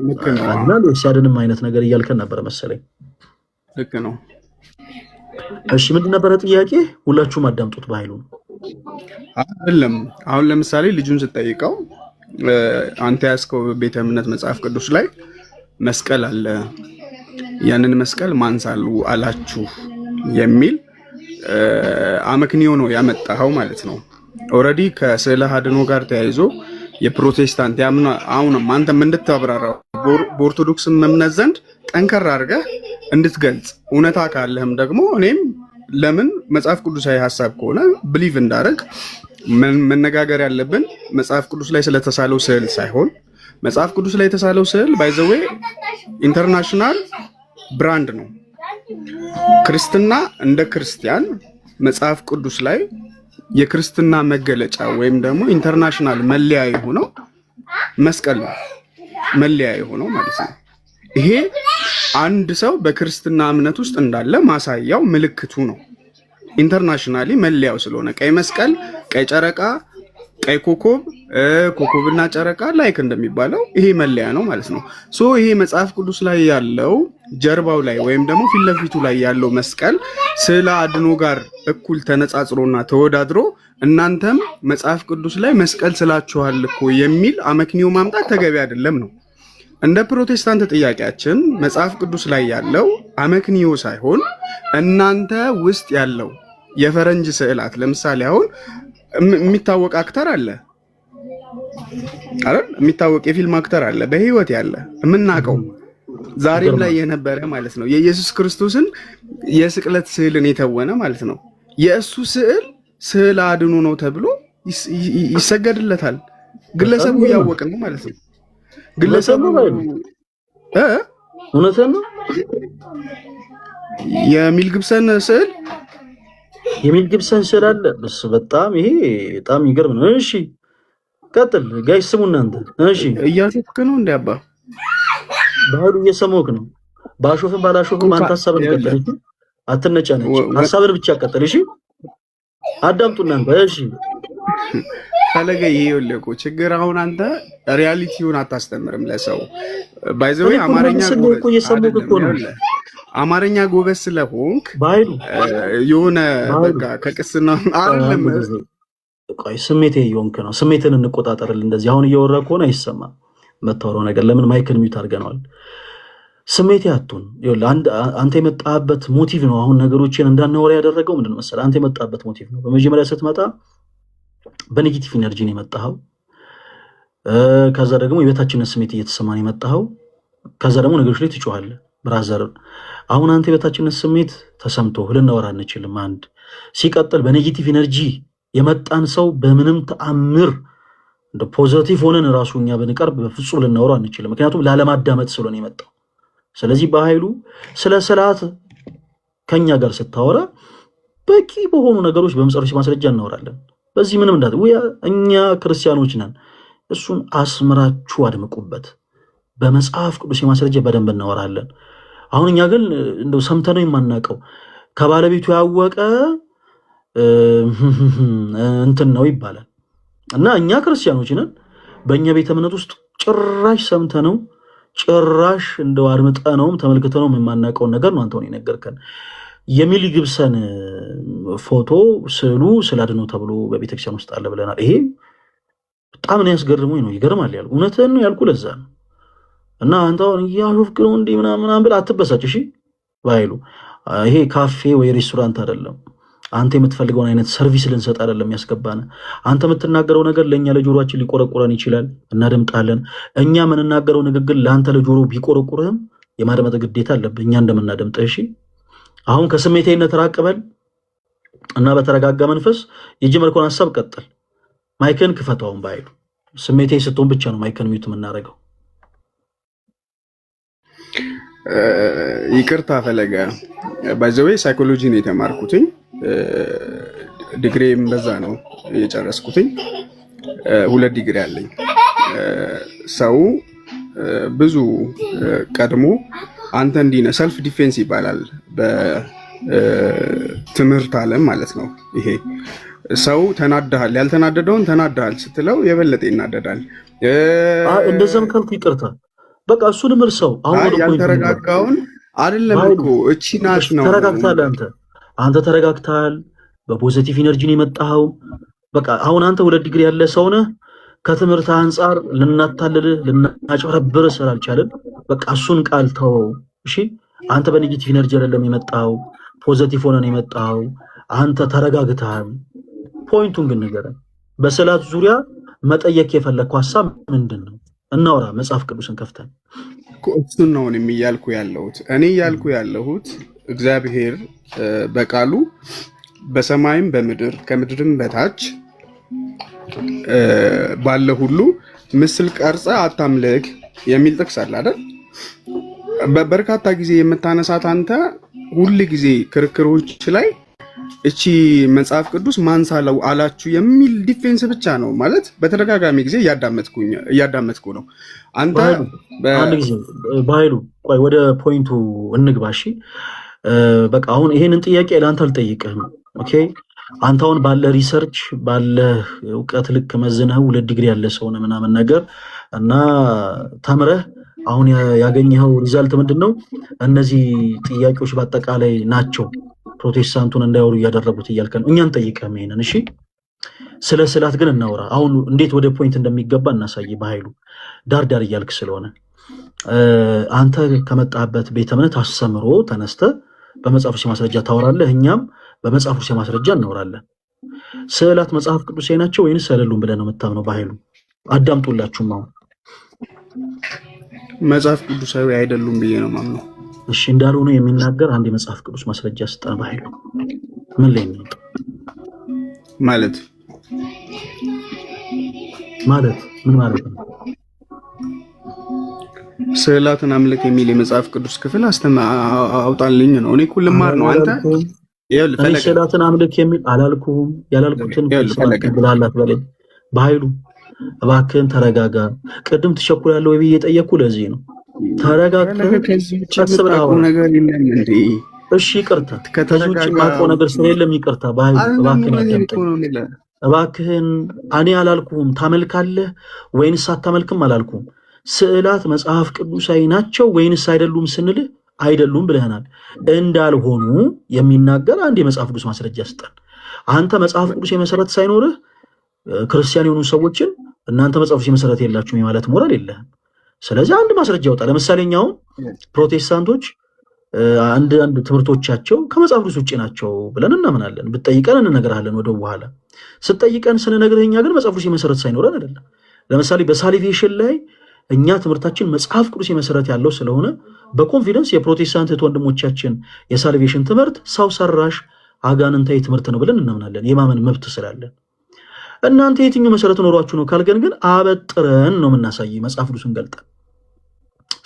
ልክ ነው። እና ሲያድንም አይነት ነገር እያልከን ነበረ መሰለኝ። ልክ ነው። እሺ፣ ምንድን ነበረ ጥያቄ? ሁላችሁም አዳምጡት በኃይሉ። አይደለም፣ አሁን ለምሳሌ ልጁን ስጠይቀው አንተ ያዝከው ቤተ እምነት መጽሐፍ ቅዱስ ላይ መስቀል አለ፣ ያንን መስቀል ማን ሳሉ አላችሁ የሚል አመክንዮ ነው ያመጣኸው ማለት ነው። Already ከስዕለ አድኖ ጋር ተያይዞ የፕሮቴስታንት ያምና አሁንም አንተም እንድታብራራው በኦርቶዶክስ እምነት ዘንድ ጠንከር አድርገህ እንድትገልጽ፣ እውነታ ካለህም ደግሞ እኔም ለምን መጽሐፍ ቅዱሳዊ ሀሳብ ከሆነ believe እንዳደረግ መነጋገር ያለብን መጽሐፍ ቅዱስ ላይ ስለተሳለው ስዕል ሳይሆን፣ መጽሐፍ ቅዱስ ላይ የተሳለው ስዕል by the way international brand ነው። ክርስትና እንደ ክርስቲያን መጽሐፍ ቅዱስ ላይ የክርስትና መገለጫ ወይም ደግሞ international መለያ የሆነው መስቀል ነው። መለያ የሆነው ማለት ነው። ይሄ አንድ ሰው በክርስትና እምነት ውስጥ እንዳለ ማሳያው ምልክቱ ነው። Internationally መለያው ስለሆነ ቀይ መስቀል፣ ቀይ ጨረቃ፣ ቀይ ኮከብ፣ ኮከብና ጨረቃ like እንደሚባለው ይሄ መለያ ነው ማለት ነው። So ይሄ መጽሐፍ ቅዱስ ላይ ያለው ጀርባው ላይ ወይም ደግሞ ፊት ለፊቱ ላይ ያለው መስቀል ስዕለ አድኖ ጋር እኩል ተነጻጽሮና ተወዳድሮ እናንተም መጽሐፍ ቅዱስ ላይ መስቀል ስላችኋል እኮ የሚል አመክንዮ ማምጣት ተገቢ አይደለም ነው። እንደ ፕሮቴስታንት ጥያቄያችን መጽሐፍ ቅዱስ ላይ ያለው አመክንዮ ሳይሆን እናንተ ውስጥ ያለው የፈረንጅ ስዕላት፣ ለምሳሌ አሁን የሚታወቅ actor አለ አይደል? የሚታወቅ የፊልም actor አለ በህይወት ያለ የምናውቀው ዛሬም ላይ የነበረ ማለት ነው። የኢየሱስ ክርስቶስን የስቅለት ስዕልን የተወነ ማለት ነው። የእሱ ስዕል ስዕል አድኖ ነው ተብሎ ይሰገድለታል። ግለሰቡ እያወቀ ነው ማለት ነው። ግለሰቡ እውነትህን ነው። የሚል ግብሰን ስዕል የሚል ግብሰን ስዕል አለ። በጣም ይሄ በጣም ይገርም ነው። እሺ ቀጥል guys፣ ስሙ እናንተ። እሺ እያሾፍክ ነው እንዴ አባ? ባህሉ እየሰማሁህ ነው። ባሾፍም ባላሾፍም አንተ ሀሳብን ቀጥል። እሺ አትነጫነጭ፣ ሀሳብን ብቻ ቀጥል። እሺ አዳምጡ እናንተ። እሺ ፈለገ፣ ይሄ ይኸውልህ እኮ ችግር አሁን አንተ reality ውን አታስተምርም ለሰው። By the way አማርኛ ጎበዝ እየሰማሁህ እኮ ነው። አማርኛ ጎበዝ ስለሆንክ የሆነ በቃ ከቅስና አይደለም። ቆይ ስሜቴ እየሆንክ ነው። ስሜትን እንቆጣጠርል። እንደዚህ አሁን እያወራ ከሆነ አይሰማም መታወራው ነገር። ለምን mic ን mute አድርገነዋል? ስሜቴ አትሁን። አንተ የመጣህበት motive ነው አሁን ነገሮችን እንዳናወራ ያደረገው። ምንድን መሰለህ? አንተ የመጣህበት motive ነው። በመጀመሪያ ስትመጣ በ negative energy ነው የመጣኸው። ከዛ ደግሞ የበታችነት ስሜት እየተሰማን የመጣኸው። ከዛ ደግሞ ነገሮች ላይ ትጮኻለህ። Brother፣ አሁን አንተ የበታችነት ስሜት ተሰምቶ ልናወራ አንችልም። አንድ ሲቀጥል በ negative energy የመጣን ሰው በምንም ተአምር እንደ positive ሆነን እራሱ እኛ ብንቀርብ በፍጹም ልናወራ አንችልም። ምክንያቱም ላለማዳመጥ ስለሆነ የመጣው። ስለዚህ በኃይሉ ስለ ስርዓት ከኛ ጋር ስታወራ በቂ በሆኑ ነገሮች በመጽሐፍ ማስረጃ እናወራለን። በዚህ ምንም እንዳት እኛ ክርስቲያኖች ነን። እሱን አስምራችሁ አድምቁበት። በመጽሐፍ ቅዱስ የማስረጃ በደንብ እናወራለን። አሁን እኛ ግን እንደው ሰምተነው የማናውቀው ከባለቤቱ ያወቀ እንትን ነው ይባላል እና እኛ ክርስቲያኖች ነን። በእኛ ቤተ እምነት ውስጥ ጭራሽ ሰምተነው ጭራሽ እንደው አድምጠነውም ተመልክተነውም የማናውቀውን ነገር ነው አንተውን የነገርከን። የሚል ግብሰን ፎቶ ስዕሉ ስዕለ አድኅኖ ተብሎ በቤተክርስቲያን ውስጥ አለ ብለናል። ይሄ በጣም ነው ያስገርመኝ ነው። ይገርማል ያልኩህ እውነትህን ነው ያልኩህ ለዛ ነው። እና አንተ አሁን እያሾፍክ ነው እንዲህ ምናምን ምናምን ብለህ አትበሳጭ። እሺ ባይሉ ይሄ ካፌ ወይ ሬስቶራንት አይደለም። አንተ የምትፈልገውን አይነት service ልንሰጥ አይደለም ያስገባን። አንተ የምትናገረው ነገር ለእኛ ለጆሮአችን ሊቆረቁረን ይችላል፣ እናደምጣለን። እኛ የምንናገረው ንግግር ለአንተ ለጆሮ ቢቆረቁርህም የማድመጥ ግዴታ አለብህ፣ እኛ እንደምናደምጥህ። እሺ አሁን ከስሜታዊነት ራቅ በል እና በተረጋጋ መንፈስ የጀመርከውን ሀሳብ ቀጥል። Mic ን ክፈተው። አሁን በኃይሉ ስሜታዊ ስትሆን ብቻ ነው mic ን mute የምናደርገው። ይቅርታ ፈለገ፣ by the way psychology ነው የተማርኩትኝ፣ ዲግሪም በዛ ነው የጨረስኩትኝ። ሁለት ዲግሪ አለኝ። ሰው ብዙ ቀድሞ አንተ እንዲህ ነህ፣ self defense ይባላል በትምህርት ዓለም ማለት ነው። ይሄ ሰው ተናድሃል፣ ያልተናደደውን ተናድሃል ስትለው የበለጠ ይናደዳል። እንደዛም ካልኩ ይቅርታ፣ በቃ እሱንም እርሰው። አሁን ወደ point ያልተረጋጋውን አይደለም እኮ እቺ ናት ነው። ተረጋግተሃል። አንተ ተረጋግተሃል። በ positive energy ነው የመጣኸው። በቃ አሁን አንተ ሁለት ዲግሪ ያለ ሰው ነህ። ከትምህርት አንጻር ልናታልልህ ልናጭበረብርህ ስላልቻልን በቃ እሱን ቃል ተወው። እሺ አንተ በ negative energy አይደለም የመጣው፣ positive ሆነን የመጣው አንተ ተረጋግተሃል። Point ኡን ግን ንገረን። በስዕላት ዙሪያ መጠየቅ የፈለግከው ሀሳብ ምንድን ነው? እናውራ፣ መጽሐፍ ቅዱስን ከፍተን። እኮ እሱን ነው እኔም እያልኩ ያለሁት። እኔ እያልኩ ያለሁት እግዚአብሔር በቃሉ በሰማይም በምድር ከምድርም በታች ባለ ሁሉ ምስል ቀርጸ አታምልክ የሚል ጥቅስ አለ አይደል? በርካታ ጊዜ የምታነሳት አንተ ሁል ጊዜ ክርክሮች ላይ እቺ መጽሐፍ ቅዱስ ማን ሳለው አላችሁ የሚል defense ብቻ ነው ማለት በተደጋጋሚ ጊዜ እያዳመጥኩ ነው። አንተ በኃይሉ አንድ ጊዜ በኃይሉ ቆይ፣ ወደ point ኡ እንግባ። እሺ በቃ አሁን ይሄንን ጥያቄ ለአንተ አልጠይቅህም። Okay አንተ አሁን ባለ research ባለ እውቀት ልክ መዝነህ 2 ዲግሪ ያለ ሰው ነህ ምናምን ነገር እና ተምረህ አሁን ያገኘኸው result ምንድን ነው? እነዚህ ጥያቄዎች በአጠቃላይ ናቸው ፕሮቴስታንቱን እንዳያወሩ እያደረጉት እያልከ ነው። እኛን ጠይቀህም ይሄንን። እሺ ስለ ስዕላት ግን እናውራ። አሁን እንዴት ወደ point እንደሚገባ እናሳይ። በኃይሉ ዳር ዳር እያልክ ስለሆነ አንተ ከመጣህበት ቤተ እምነት አስተምሮ ተነስተህ በመጽሐፍ ቅዱስ ማስረጃ ታወራለህ፣ እኛም በመጽሐፍ ቅዱስ ማስረጃ እናወራለን። ስዕላት መጽሐፍ ቅዱሳዊ ናቸው ወይንስ አይደሉም ብለህ ነው የምታምነው? በኃይሉ አዳምጡላችሁም። አሁን መጽሐፍ ቅዱሳዊ አይደሉም ብዬ ነው የማምነው። እሺ እንዳልሆኑ የሚናገር አንድ የመጽሐፍ ቅዱስ ማስረጃ ስጠን። በኃይሉ ምን ላይ ነው ማለት ማለት ምን ማለት ነው? ስዕላትን አምልክ የሚል የመጽሐፍ ቅዱስ ክፍል አውጣልኝ ነው። እኔ እኮ ልማር ነው። አንተ አላልኩም። ይኸውልህ እኔ ፈለገ ስዕላትን አምልክ የሚል አላልኩህም። ያላልኩትን ይኸውልህ ፈለገ ብለሃል አትበለኝ። በኃይሉ እባክህን ተረጋጋ። ቅድም ትቸኩላለህ ወይ ብዬ የጠየቅኩህ ለዚህ ነው። ተረጋግተህ ፈለገ ከዚህ ውጭ ቀስ ብለህ የምታውቀው አውራ። ነገር የለም እንዴ? እሺ ይቅርታ፣ ከዚህ ውጭ ከተረጋጋ የማውቀው ነገር ስለሌለም ይቅርታ። በኃይሉ አይደለም እባክህን እውነቴን እኮ አዳምጠኝ። ነው የምልህ። እባክህን እኔ አላልኩህም። ታመልካለህ ወይንስ አታመልክም አላልኩህም። ስዕላት መጽሐፍ ቅዱሳዊ ናቸው ወይንስ አይደሉም ስንልህ አይደሉም ብለህናል። እንዳልሆኑ የሚናገር አንድ የመጽሐፍ ቅዱስ ማስረጃ ስጠን። አንተ መጽሐፍ ቅዱስ የመሰረት ሳይኖርህ ክርስቲያን የሆኑ ሰዎችን እናንተ መጽሐፍ ቅዱስ የመሰረት የላችሁም የማለት ሞራል የለህም። ስለዚህ አንድ ማስረጃ ያውጣ። ለምሳሌ እኛ አሁን ፕሮቴስታንቶች አንድ አንድ ትምህርቶቻቸው ከመጽሐፍ ቅዱስ ውጭ ናቸው ብለን እናምናለን። ብትጠይቀን እንነግርሃለን። ወደ በኋላ ስትጠይቀን ስንነግርህ እኛ ግን መጽሐፍ ቅዱስ የመሰረት ሳይኖረን አይደለም። ለምሳሌ በ salvation ላይ እኛ ትምህርታችን መጽሐፍ ቅዱስ የመሰረት ያለው ስለሆነ በ confidence የፕሮቴስታንት እህት ወንድሞቻችን የ salvation ትምህርት ሰው ሰራሽ አጋንንታዊ ትምህርት ነው ብለን እናምናለን፣ የማመን መብት ስላለን። እናንተ የትኛው መሰረት ኖሯችሁ ነው ካልገን ግን አበጥረን ነው የምናሳይ መጽሐፍ ቅዱስን ገልጠን።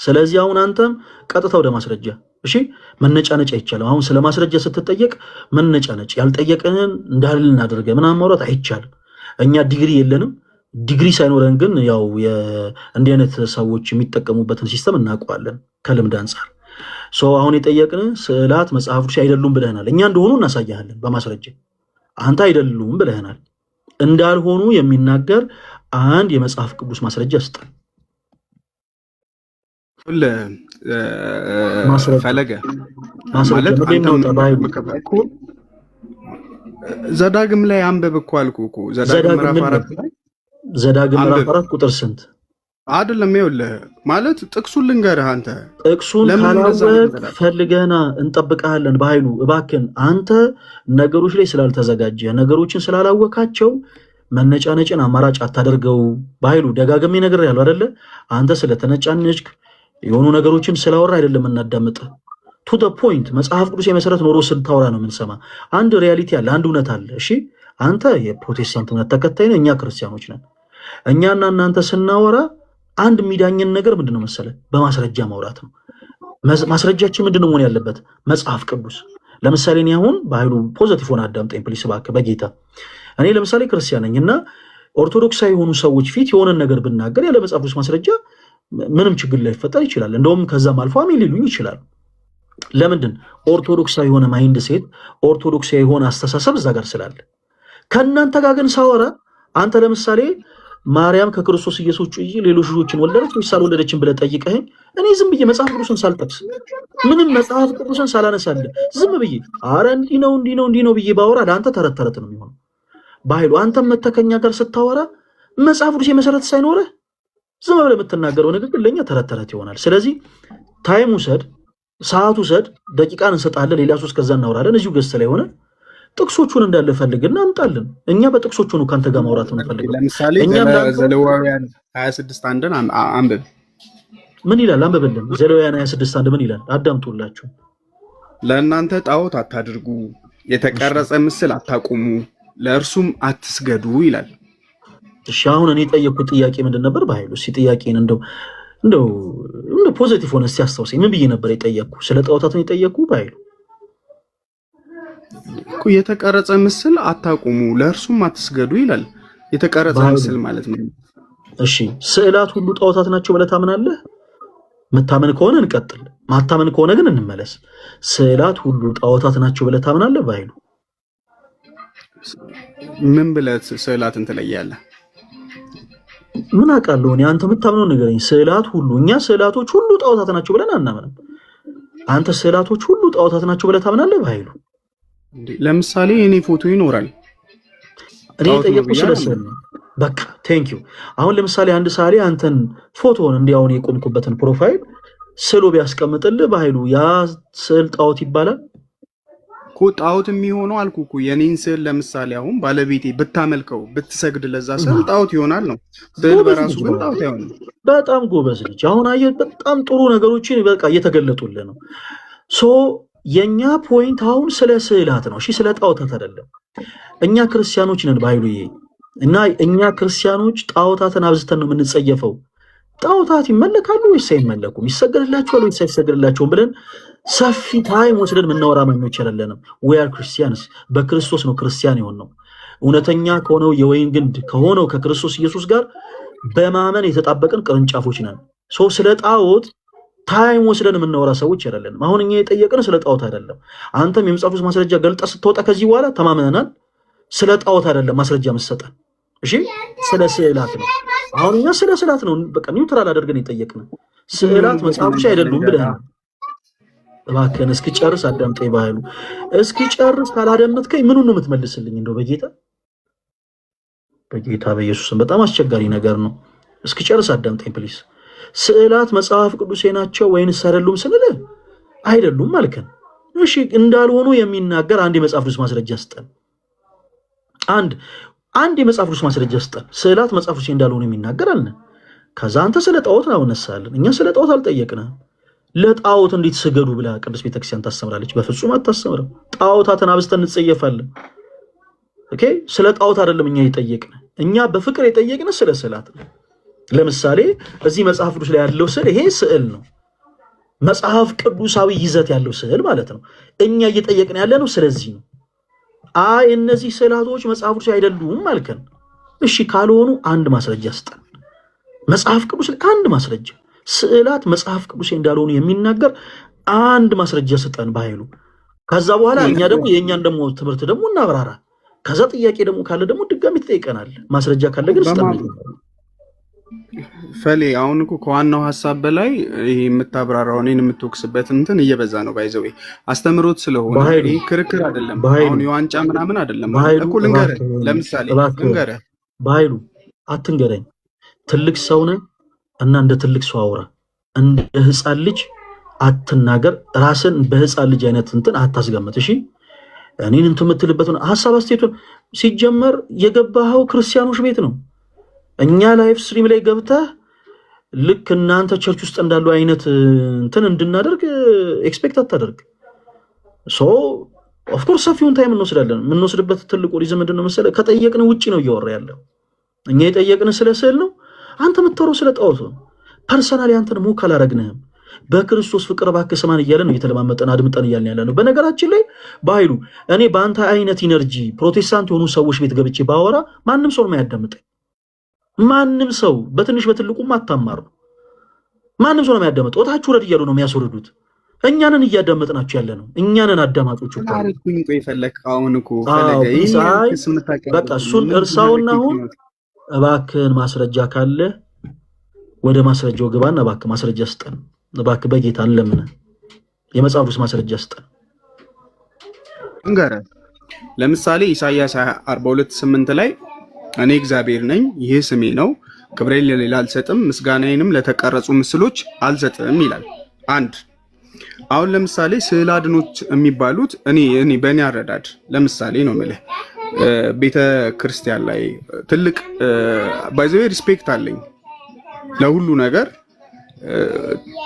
ስለዚህ አሁን አንተም ቀጥታ ወደ ማስረጃ እሺ፣ መነጫነጭ አይቻልም። አሁን ስለ ማስረጃ ስትጠየቅ መነጫነጭ ያልጠየቅንን እንዳልን አድርገህ ምናምን ማውራት አይቻልም። እኛ ዲግሪ የለንም። ዲግሪ ሳይኖረን ግን ያው እንዲህ አይነት ሰዎች የሚጠቀሙበትን system እናውቀዋለን ከልምድ አንጻር። So አሁን የጠየቅን ስዕላት መጽሐፍ ቅዱስ አይደሉም ብለህናል። እኛ እንደሆኑ እናሳያለን በማስረጃ። አንተ አይደሉም ብለህናል። እንዳልሆኑ የሚናገር አንድ የመጽሐፍ ቅዱስ ማስረጃ ስጠን። ይኸውልህ፣ ማስረጃ ፈለገ ማስረጃ ማለት ምን ላይ አንተም እናውጣ? በኃይሉ እኮ ዘዳግም ላይ አንብብ እኮ አልኩህ እኮ ዘዳግም ዘዳግም ምዕራፍ ምን ላይ? 4 ላይ ዘዳግም ምዕራፍ አንብብ። 4 ቁጥር ስንት? አይደለም ይኸውልህ ማለት ጥቅሱን ልንገርህ አንተ ጥቅሱን ለምን እንደዛ ካላወቅ ትላለህ? ፈልገና እንጠብቅሃለን። በኃይሉ እባክን አንተ ነገሮች ላይ ስላልተዘጋጀ ነገሮችን ስላላወካቸው መነጫነጭን አማራጭ አታደርገው። በኃይሉ ደጋግሜ ነግሬሃለሁ አይደለ? አንተ ስለተነጫነጭክ የሆኑ ነገሮችን ስላወራ አይደለም እናዳምጥህ። To the point መጽሐፍ ቅዱስ የመሰረት ኖሮ ስታወራ ነው የምንሰማ። አንድ reality አለ፣ አንድ እውነት አለ። እሺ አንተ የፕሮቴስታንት እምነት ተከታይ ነህ፣ እኛ ክርስቲያኖች ነን። እኛና እናንተ ስናወራ አንድ የሚዳኘን ነገር ምንድነው መሰለ? በማስረጃ ማውራት ነው። ማስረጃችን ምንድነው መሆን ያለበት? መጽሐፍ ቅዱስ። ለምሳሌ እኔ አሁን በኃይሉ positive ሆነ አዳምጠኝ please እባክህ በጌታ። እኔ ለምሳሌ ክርስቲያን ነኝ እና ኦርቶዶክሳዊ የሆኑ ሰዎች ፊት የሆነን ነገር ብናገር ያለ መጽሐፍ ቅዱስ ማስረጃ ምንም ችግር ላይፈጠር ይችላል። እንደውም ከዛም አልፎ አሜን ሊሉኝ ይችላሉ። ለምንድን? ኦርቶዶክሳዊ የሆነ mindset፣ ኦርቶዶክሳዊ የሆነ አስተሳሰብ እዛ ጋር ስላለ። ከእናንተ ጋር ግን ሳወራ አንተ ለምሳሌ ማርያም ከክርስቶስ ኢየሱስ ውጭ ሌሎች ልጆችን ወለደች ወይስ አልወለደችም ብለህ ጠይቀኸኝ እኔ ዝም ብዬ መጽሐፍ ቅዱስን ሳልጠቅስ ምንም መጽሐፍ ቅዱስን ሳላነሳልህ ዝም ብዬ አረ እንዲህ ነው እንዲህ ነው እንዲህ ነው ብዬ ባወራ ለአንተ ተረት ተረት ነው የሚሆነው። በኃይሉ አንተም መተህ ከኛ ጋር ስታወራ መጽሐፍ ቅዱስ የመሰረት ሳይኖርህ ዝም ብለህ የምትናገረው ንግግር ለእኛ ተረት ተረት ይሆናል። ስለዚህ time ውሰድ፣ ሰዓት ውሰድ፣ ደቂቃን እንሰጣለን። ሌላ ሶስት ከዛ እናወራለን። እዚሁ ገዝተ ላይ ሆነ ጥቅሶቹን እንዳለ ፈልግና አምጣልን። እኛ በጥቅሶቹ ነው ከአንተ ጋር ማውራት የምንፈልገው። ለምሳሌ እኛም ለአንተ ዘሌዋውያን 26:1ን አንብብ። ምን ይላል? አንብብልን። ዘሌዋውያን 26:1 ምን ይላል? አዳምጡላችሁ። ለእናንተ ጣዖት አታድርጉ፣ የተቀረጸ ምስል አታቁሙ፣ ለእርሱም አትስገዱ ይላል። እሺ አሁን እኔ የጠየቅኩት ጥያቄ ምንድን ነበር? በኃይሉ እስኪ ጥያቄን እንደው እንደው እንደው positive ሆነ እስኪ አስታውሰኝ። ምን ብዬ ነበር የጠየቅኩ? ስለ ጣዖታት ነው የጠየቅኩ በኃይሉ? እኮ የተቀረጸ ምስል አታቁሙ፣ ለእርሱም አትስገዱ ይላል። የተቀረጸ በኃይሉ ምስል ማለት ነው። እሺ ስዕላት ሁሉ ጣዖታት ናቸው ብለህ ታምናለህ? ምታምን ከሆነ እንቀጥል፣ ማታምን ከሆነ ግን እንመለስ። ስዕላት ሁሉ ጣዖታት ናቸው ብለህ ታምናለህ? በኃይሉ ምን ብለህ ስዕላትን ትለያለህ? ምን አውቃለሁ እኔ፣ አንተ የምታምነው ንገረኝ። ስዕላት ሁሉ እኛ ስዕላቶች ሁሉ ጣዖታት ናቸው ብለን አናምንም። አንተ ስዕላቶች ሁሉ ጣዖታት ናቸው ብለህ ታምናለህ? በኃይሉ እንዴ፣ ለምሳሌ የኔ ፎቶ ይኖራል፣ እኔ ጣዖት ነው የጠየቅኩህ ብዬ ስለ አላምንም። ስዕል ነው። በቃ thank you። አሁን ለምሳሌ አንድ ሰዓሊ አንተን ፎቶን እንዲህ አሁን የቆምኩበትን profile ስሎ ቢያስቀምጥልህ በኃይሉ ያ ስዕል ጣዖት ይባላል? እኮ ጣዖት የሚሆነው አልኩ እኮ የኔን ስዕል ለምሳሌ አሁን ባለቤቴ ብታመልከው ብትሰግድ ለዛ ስዕል ጣዖት ይሆናል ነው። ስዕል ጎበዝ በራሱ ልጅ ግን በኃይሉ፣ ጣዖት አይሆንም። በጣም ጎበዝ ልጅ። አሁን አየህ፣ በጣም ጥሩ ነገሮችን በቃ እየተገለጡልህ ነው። So የእኛ point አሁን ስለ ስዕላት ነው፣ እሺ፣ ስለ ጣዖታት አይደለም። እኛ ክርስቲያኖች ነን በኃይሉዬ፣ እና እኛ ክርስቲያኖች ጣዖታትን አብዝተን ነው የምንጸየፈው። ጣዖታት ይመለካሉ ወይስ አይመለኩም? ይሰገድላቸዋል ወይስ አይሰገድላቸውም ብለን ሰፊ time ወስደን የምናወራ አማኞች አይደለንም። We are Christians። በክርስቶስ ነው ክርስቲያን የሆንነው። እውነተኛ ከሆነው የወይን ግንድ ከሆነው ከክርስቶስ ኢየሱስ ጋር በማመን የተጣበቅን ቅርንጫፎች ነን። So ስለ ጣዖት time ወስደን የምናወራ ሰዎች አይደለንም። አሁን እኛ የጠየቅን ስለ ጣዖት አይደለም። አንተም የመጽሐፍ ቅዱስ ማስረጃ ገልጠህ ስትወጣ ከዚህ በኋላ ተማምነናል። ስለ ጣዖት አይደለም ማስረጃ መሰጠን፣ እሺ፣ ስለ ስዕላት ነው። አሁን እኛ ስለ ስዕላት ነው በቃ neutral አድርገን የጠየቅን። ስዕላት መጽሐፍ ቅዱስ አይደሉም ብለህ ነው። እባክህን እስኪጨርስ አዳምጠኝ። ባህሉ እስኪጨርስ ካላደመጥከኝ ምኑን ነው የምትመልስልኝ? እንደው በጌታ በጌታ በኢየሱስም በጣም አስቸጋሪ ነገር ነው። እስኪጨርስ አዳምጠኝ please። ስዕላት መጽሐፍ ቅዱሴ ናቸው ወይንስ አይደሉም ስንልህ አይደሉም አልከን። እሺ እንዳልሆኑ የሚናገር አንድ የመጽሐፍ ቅዱስ ማስረጃ ስጠን። አንድ አንድ የመጽሐፍ ቅዱስ ማስረጃ ስጠን። ስዕላት መጽሐፍ ቅዱሴ እንዳልሆኑ የሚናገር አልን። ከዛ አንተ ስለ ጣዖት ነው አነሳልን። እኛ ስለ ጣዖት አልጠየቅንህም። ለጣዖት እንዴት ስገዱ ብላ ቅዱስ ቤተክርስቲያን ታስተምራለች? በፍጹም አታስተምርም። ጣዖታትን አብዝተን እንጸየፋለን። Okay፣ ስለ ጣዖት አይደለም እኛ የጠየቅን። እኛ በፍቅር የጠየቅን ስለ ስዕላት ነው። ለምሳሌ እዚህ መጽሐፍ ቅዱስ ላይ ያለው ስዕል ይሄ ስዕል ነው። መጽሐፍ ቅዱሳዊ ይዘት ያለው ስዕል ማለት ነው። እኛ እየጠየቅን ያለ ነው ስለዚህ ነው። አይ እነዚህ ስዕላቶች መጽሐፍ ቅዱስ አይደሉም አልከን። እሺ ካልሆኑ አንድ ማስረጃ ስጠን። መጽሐፍ ቅዱስ ላይ አንድ ማስረጃ፣ ስዕላት መጽሐፍ ቅዱስ እንዳልሆኑ የሚናገር አንድ ማስረጃ ስጠን በኃይሉ። ከዛ በኋላ እኛ ደግሞ የእኛን ደግሞ ትምህርት ደግሞ እናብራራ። ከዛ ጥያቄ ደግሞ ካለ ደግሞ ድጋሚ ትጠይቀናል። ማስረጃ ካለ ግን ስጠን። ፈሌ አሁን እኮ ከዋናው ሀሳብ በላይ ይሄ የምታብራራው እኔን የምትወቅስበት እንትን እየበዛ ነው። By the way አስተምሮት ስለሆነ በኃይሉ ይህ ክርክር አይደለም። በኃይሉ አሁን የዋንጫ ምናምን አይደለም በኃይሉ እኮ ልንገርህ፣ እባክህን ለምሳሌ እባክህን ልንገርህ፣ በኃይሉ አትንገረኝ። ትልቅ ሰው ነህ እና እንደ ትልቅ ሰው አውራ። እንደ ህፃን ልጅ አትናገር። ራስን በህፃን ልጅ አይነት እንትን አታስገምት። እሺ እኔን እንትን የምትልበትን ሀሳብ አስተያየቱን ሲጀመር የገባኸው ክርስቲያኖች ቤት ነው። እኛ live stream ላይ ገብተህ ልክ እናንተ church ውስጥ እንዳሉ አይነት እንትን እንድናደርግ expect አታደርግ። So of course ሰፊውን time እንወስዳለን። የምንወስድበት ትልቁ reason ምንድን ነው መሰለህ? ከጠየቅን ውጭ ነው እያወራ ያለው። እኛ የጠየቅን ስለ ስዕል ነው፣ አንተ የምታወራው ስለ ጣዖት ነው። Personally አንተን mock አላረግንህም። በክርስቶስ ፍቅር እባክህ ስማን እያለን ነው እየተለማመጠን አድምጠን እያልን ያለ ነው። በነገራችን ላይ በኃይሉ እኔ በአንተ አይነት energy ፕሮቴስታንት የሆኑ ሰዎች ቤት ገብቼ ባወራ ማንም ሰው ነው የማያዳምጠኝ። ማንም ሰው በትንሽ በትልቁም አታማሩ። ማንም ሰው ነው የሚያዳምጠው። ወታችሁ ውረድ እያሉ ነው የሚያስወርዱት። እኛንን እያዳመጥናችሁ ያለ ነው። እኛንን አዳማጮች እኮ ነው። አረግኩኝ። ቆይ ፈለግ አሁን እኮ አዎ ፈለገ please። ይህን አይ ያህል ክስ በቃ የምታቀርብብኝ እሱን ምንድን እርሳውና አድርጌ አሁን ነው? እባክህን ማስረጃ ካለ ወደ ማስረጃው ግባና እባክህ ማስረጃ ስጠን። እባክህ በጌታ እንለምንህ፣ የመጽሐፍ ቅዱስ ማስረጃ ስጠን። ልንገርህ፣ ለምሳሌ ኢሳይያስ 42:8 ላይ እኔ እግዚአብሔር ነኝ፣ ይህ ስሜ ነው፣ ክብሬን ለሌላ አልሰጥም፣ ምስጋናዬንም ለተቀረጹ ምስሎች አልሰጥም ይላል። አንድ አሁን ለምሳሌ ስዕለ አድኖች የሚባሉት እኔ በእኔ አረዳድ ለምሳሌ ነው የምልህ፣ ቤተ ክርስቲያን ላይ ትልቅ by the way respect አለኝ ለሁሉ ነገር፣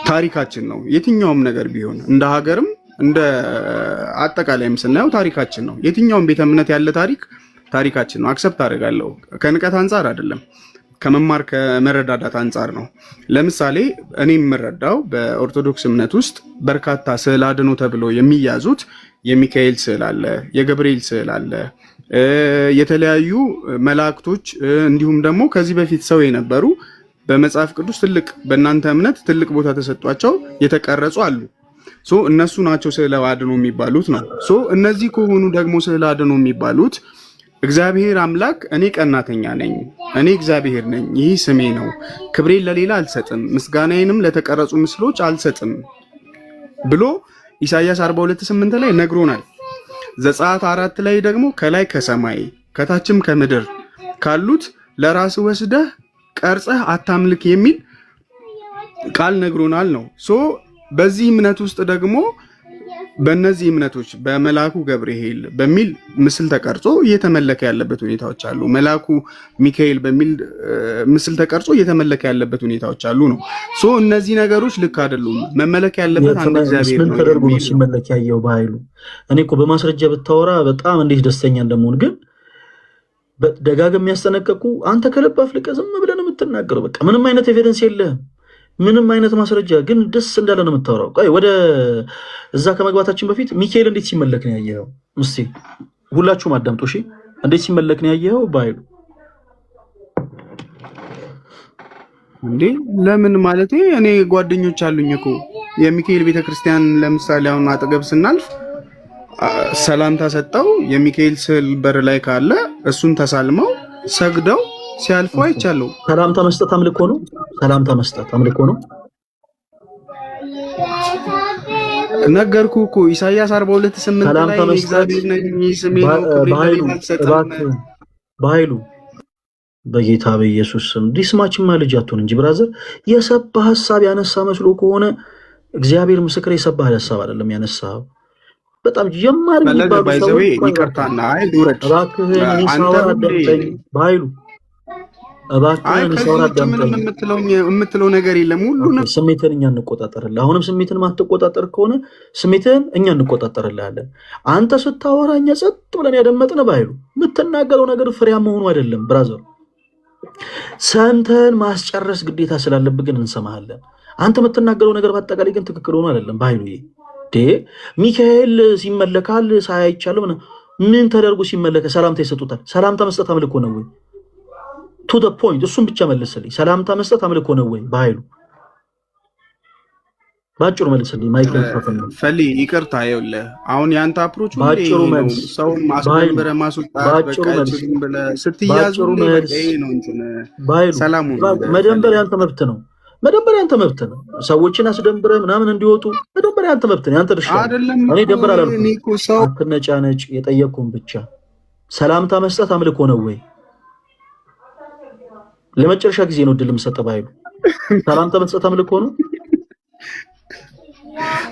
ታሪካችን ነው። የትኛውም ነገር ቢሆን እንደ ሀገርም እንደ አጠቃላይም ስናየው ታሪካችን ነው። የትኛውም ቤተ እምነት ያለ ታሪክ ታሪካችን ነው። Accept አደርጋለሁ። ከንቀት አንጻር አይደለም፣ ከመማር ከመረዳዳት አንጻር ነው። ለምሳሌ እኔ የምረዳው በኦርቶዶክስ እምነት ውስጥ በርካታ ስዕለ አድኖ ተብሎ የሚያዙት የሚካኤል ስዕል አለ፣ የገብርኤል ስዕል አለ፣ የተለያዩ መላእክቶች፣ እንዲሁም ደግሞ ከዚህ በፊት ሰው የነበሩ በመጽሐፍ ቅዱስ ትልቅ በእናንተ እምነት ትልቅ ቦታ ተሰጧቸው የተቀረጹ አሉ። So እነሱ ናቸው ስዕለ አድኖ የሚባሉት ነው። So እነዚህ ከሆኑ ደግሞ ስዕለ አድኖ የሚባሉት እግዚአብሔር አምላክ እኔ ቀናተኛ ነኝ፣ እኔ እግዚአብሔር ነኝ፣ ይህ ስሜ ነው፣ ክብሬን ለሌላ አልሰጥም፣ ምስጋናዬንም ለተቀረጹ ምስሎች አልሰጥም ብሎ ኢሳይያስ 42:8 ላይ ነግሮናል። ዘጸአት 4 ላይ ደግሞ ከላይ ከሰማይ ከታችም ከምድር ካሉት ለራስ ወስደህ ቀርጸህ አታምልክ የሚል ቃል ነግሮናል ነው። So በዚህ እምነት ውስጥ ደግሞ በእነዚህ እምነቶች በመልአኩ ገብርኤል በሚል ምስል ተቀርጾ እየተመለከ ያለበት ሁኔታዎች አሉ። መልአኩ ሚካኤል በሚል ምስል ተቀርጾ እየተመለከ ያለበት ሁኔታዎች አሉ ነው። So እነዚህ ነገሮች ልክ አይደሉም። መመለክ ያለበት አንድ እግዚአብሔር ምን ነው ተደርጎ ነው የሚል ነው። ሲመለክ ያየው? በኃይሉ እኔ እኮ በማስረጃ ብታወራ በጣም እንዴት ደስተኛ እንደመሆን፣ ግን ደጋግም የሚያስጠነቀቁ አንተ ከልብ አፍልቀህ ዝም ብለህ ነው የምትናገረው። በቃ ምንም አይነት evidence የለህም፣ ምንም አይነት ማስረጃ፣ ግን ደስ እንዳለ ነው የምታወራው። ቆይ፣ ወደ እዛ ከመግባታችን በፊት ሚካኤል እንዴት ሲመለክ ነው ያየኸው? እስቲ ሁላችሁም አዳምጡ እሺ። እንዴት ሲመለክ ነው ያየኸው? በኃይሉ። እንዴ ለምን ማለት እኔ ጓደኞች አሉኝ እኮ የሚካኤል ቤተክርስቲያን ለምሳሌ አሁን አጠገብ ስናልፍ ሰላምታ ሰጠው የሚካኤል ስዕል በር ላይ ካለ እሱን ተሳልመው ሰግደው ሲያልፉ አይቻለሁ። ሰላምታ መስጠት አምልኮ ነው? ሰላምታ መስጠት አምልኮ ነው? ነገርኩ እኮ ኢሳይያስ 42:8 ላይ ሰላምታ እኔ መስጠት እግዚአብሔር ነኝ ስሜ ነው ክብሬን በኃይሉ ለሌላ አልሰጥም። እባክህ በኃይሉ በጌታ በኢየሱስ ስም ዲስማችማ ልጅ አትሁን እንጂ brother። የሰባ ሀሳብ ያነሳ መስሎ ከሆነ እግዚአብሔር ምስክር የሰባ ሀሳብ አይደለም ያነሳው። በጣም ጀማሪ ፈለገ የሚባሉ by the way ሰዎች ቆይ ይቅርታና አይ ልውረድ። እባክህን እኔ አንተ ሳወራ ሁሌ አዳምጠኝ። በኃይሉ አይ እባክህን እኔ ከዚህ ሳወራ ውጭ ምንም አዳምጠኝ። የምትለው ነገር የለም። Okay፣ ሁሉንም ስሜትህን እኛ እንቆጣጠርልህ። አሁንም ስሜትን ማትቆጣጠር ከሆነ ስሜትህን እኛ እንቆጣጠርልሃለን። አንተ ስታወራ እኛ ጸጥ ብለን ያደመጥን በኃይሉ የምትናገረው ነገር ፍሬያም መሆኑ አይደለም brother። ሰምተን ማስጨረስ ግዴታ ስላለብህ ግን እንሰማሃለን። አንተ የምትናገረው ነገር በአጠቃላይ ግን ትክክል ሆኖ አይደለም። በኃይሉ ሚካኤል ሲመለካል ሳያይቻልም ምን ተደርጎ ሲመለከ ሰላምታ ይሰጡታል። ሰላምታ መስጠት አምልኮ ነው ወይ? To the point፣ እሱን ብቻ መልስልኝ። ሰላምታ መስጠት አምልኮ ነው ወይ? በኃይሉ በአጭሩ መልስልኝ። Mic ነው። ፈሊ ይቅርታ፣ ይኸውልህ አሁን የአንተ approach ሁሌ በአጭሩ ይሄ ነው። መልስ። ሰውን በኃይሉ ማስደንበረ ማስወጣት በአጭሩ በቃ መልስ። አይችሉም ብለህ ስትያዝ በአጭሩ ሁሌ በቃ መልስ። ይሄ ነው እንትን። በኃይሉ ሰላሙን መደንበር ያንተ መብት ነው። መደንበር ያንተ መብት ነው። ሰዎችን አስደንብረህ ምናምን እንዲወጡ መደንበር ያንተ መብት ነው፣ ያንተ ድርሻ ነው። አይደለም እኔ እኮ ደንበር እኔ አላልኩም። እኮ ሰው አትነጫነጭ። የጠየቅኩህን ብቻ፣ ሰላምታ መስጠት አምልኮ ነው ወይ? ለመጨረሻ ጊዜ ነው እድል የምሰጥህ። በኃይሉ ሰላምታ መስጠት አምልኮ ነው?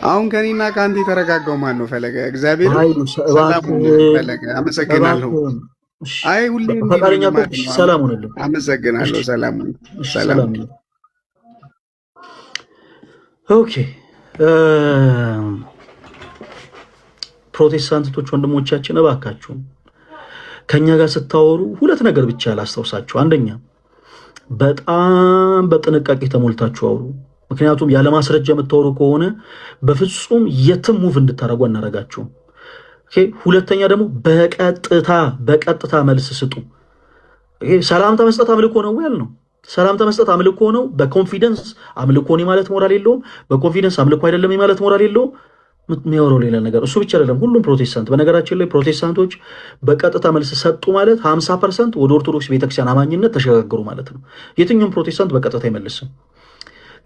አሁን ከኔና ከአንተ የተረጋጋው ማን ነው? ፈለገ እግዚአብሔር በኃይሉ ሰላሙን እባክህን ፈለገ አመሰግናለሁ። እባክህን። እሺ፣ አይ ሁሌ እንዲህ ነው ፈቃደኛ ልማድ ከሆንክ እሺ፣ ነው። ሰላም ሁንልን። አመሰግናለሁ። እሺ፣ ሰላሙን እሺ፣ ሰላም ሰላም ሁንልን። Okay፣ ፕሮቴስታንቶች ወንድሞቻችን እባካችሁ ከኛ ጋር ስታወሩ ሁለት ነገር ብቻ ላስታውሳችሁ። አንደኛ በጣም በጥንቃቄ ተሞልታችሁ አውሩ። ምክንያቱም ያለ ማስረጃ የምታወሩ ከሆነ በፍጹም የትም move እንድታደርጉ አናረጋችሁም። Okay። ሁለተኛ ደግሞ በቀጥታ በቀጥታ መልስ ስጡ። Okay። ሰላምታ መስጠት አምልኮ ነው ያልነው። ሰላምታ መስጠት አምልኮ ነው። በ confidence አምልኮ ነው ማለት ሞራል የለውም። በ confidence አምልኮ አይደለም ማለት ሞራል የለውም። የሚያወራው ሌላ ነገር። እሱ ብቻ አይደለም፣ ሁሉም ፕሮቴስታንት። በነገራችን ላይ ፕሮቴስታንቶች በቀጥታ መልስ ሰጡ ማለት 50% ወደ ኦርቶዶክስ ቤተክርስቲያን አማኝነት ተሸጋገሩ ማለት ነው። የትኛውም ፕሮቴስታንት በቀጥታ አይመልስም።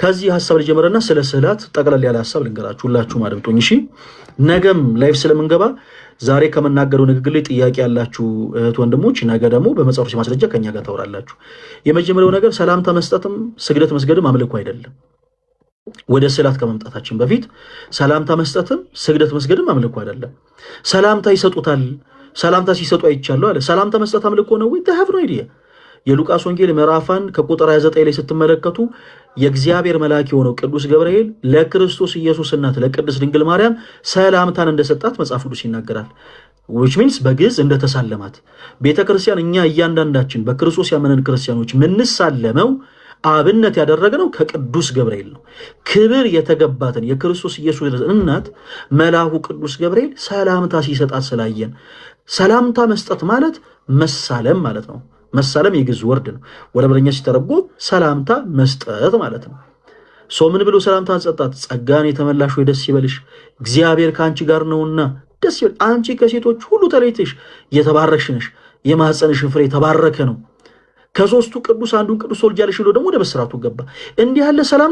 ከዚህ ሀሳብ ልጀምርና ስለ ስዕላት ጠቅለል ያለ ሀሳብ ልንገራችሁ። ሁላችሁም አድምጡኝ እሺ። ነገም live ስለምንገባ ዛሬ ከምናገረው ንግግር ላይ ጥያቄ ያላችሁ እህት ወንድሞች፣ ነገ ደግሞ በመጽሐፍ ቅዱስ ማስረጃ ከኛ ጋር ታወራላችሁ። የመጀመሪያው ነገር ሰላምታ መስጠትም ስግደት መስገድም አምልኮ አይደለም። ወደ ስዕላት ከመምጣታችን በፊት ሰላምታ መስጠትም ስግደት መስገድም አምልኮ አይደለም። ሰላምታ ይሰጡታል። ሰላምታ ሲሰጡ አይቻለሁ አለ። ሰላምታ መስጠት አምልኮ ነው ወይ? Have no idea። የሉቃስ ወንጌል ምዕራፍ 1 ከቁጥር 29 ላይ ስትመለከቱ የእግዚአብሔር መልአክ የሆነው ቅዱስ ገብርኤል ለክርስቶስ ኢየሱስ እናት ለቅድስት ድንግል ማርያም ሰላምታን እንደሰጣት መጽሐፍ ቅዱስ ይናገራል። Which means በግዕዝ እንደተሳለማት። ቤተ ክርስቲያን እኛ እያንዳንዳችን በክርስቶስ ያመንን ክርስቲያኖች ምንሳለመው አብነት ያደረግነው ከቅዱስ ገብርኤል ነው። ክብር የተገባትን የክርስቶስ ኢየሱስ እናት መልአኩ ቅዱስ ገብርኤል ሰላምታ ሲሰጣት ስላየን፣ ሰላምታ መስጠት ማለት መሳለም ማለት ነው። መሳለም የግዕዝ word ነው። ወደ አማርኛ ሲተረጎም ሰላምታ መስጠት ማለት ነው። So ምን ብሎ ሰላምታ ሰጣት? ጸጋን የተመላሽ ሆይ ደስ ይበልሽ፣ እግዚአብሔር ከአንቺ ጋር ነውና ደስ ይበል። አንቺ ከሴቶች ሁሉ ተለይተሽ የተባረክሽ ነሽ፣ የማኅፀንሽ ፍሬ የተባረከ ነው። ከሶስቱ ቅዱስ አንዱን ቅዱስ ትወልጃለሽ ብሎ ደግሞ ወደ ብስራቱ ገባ። እንዲህ ያለ ሰላም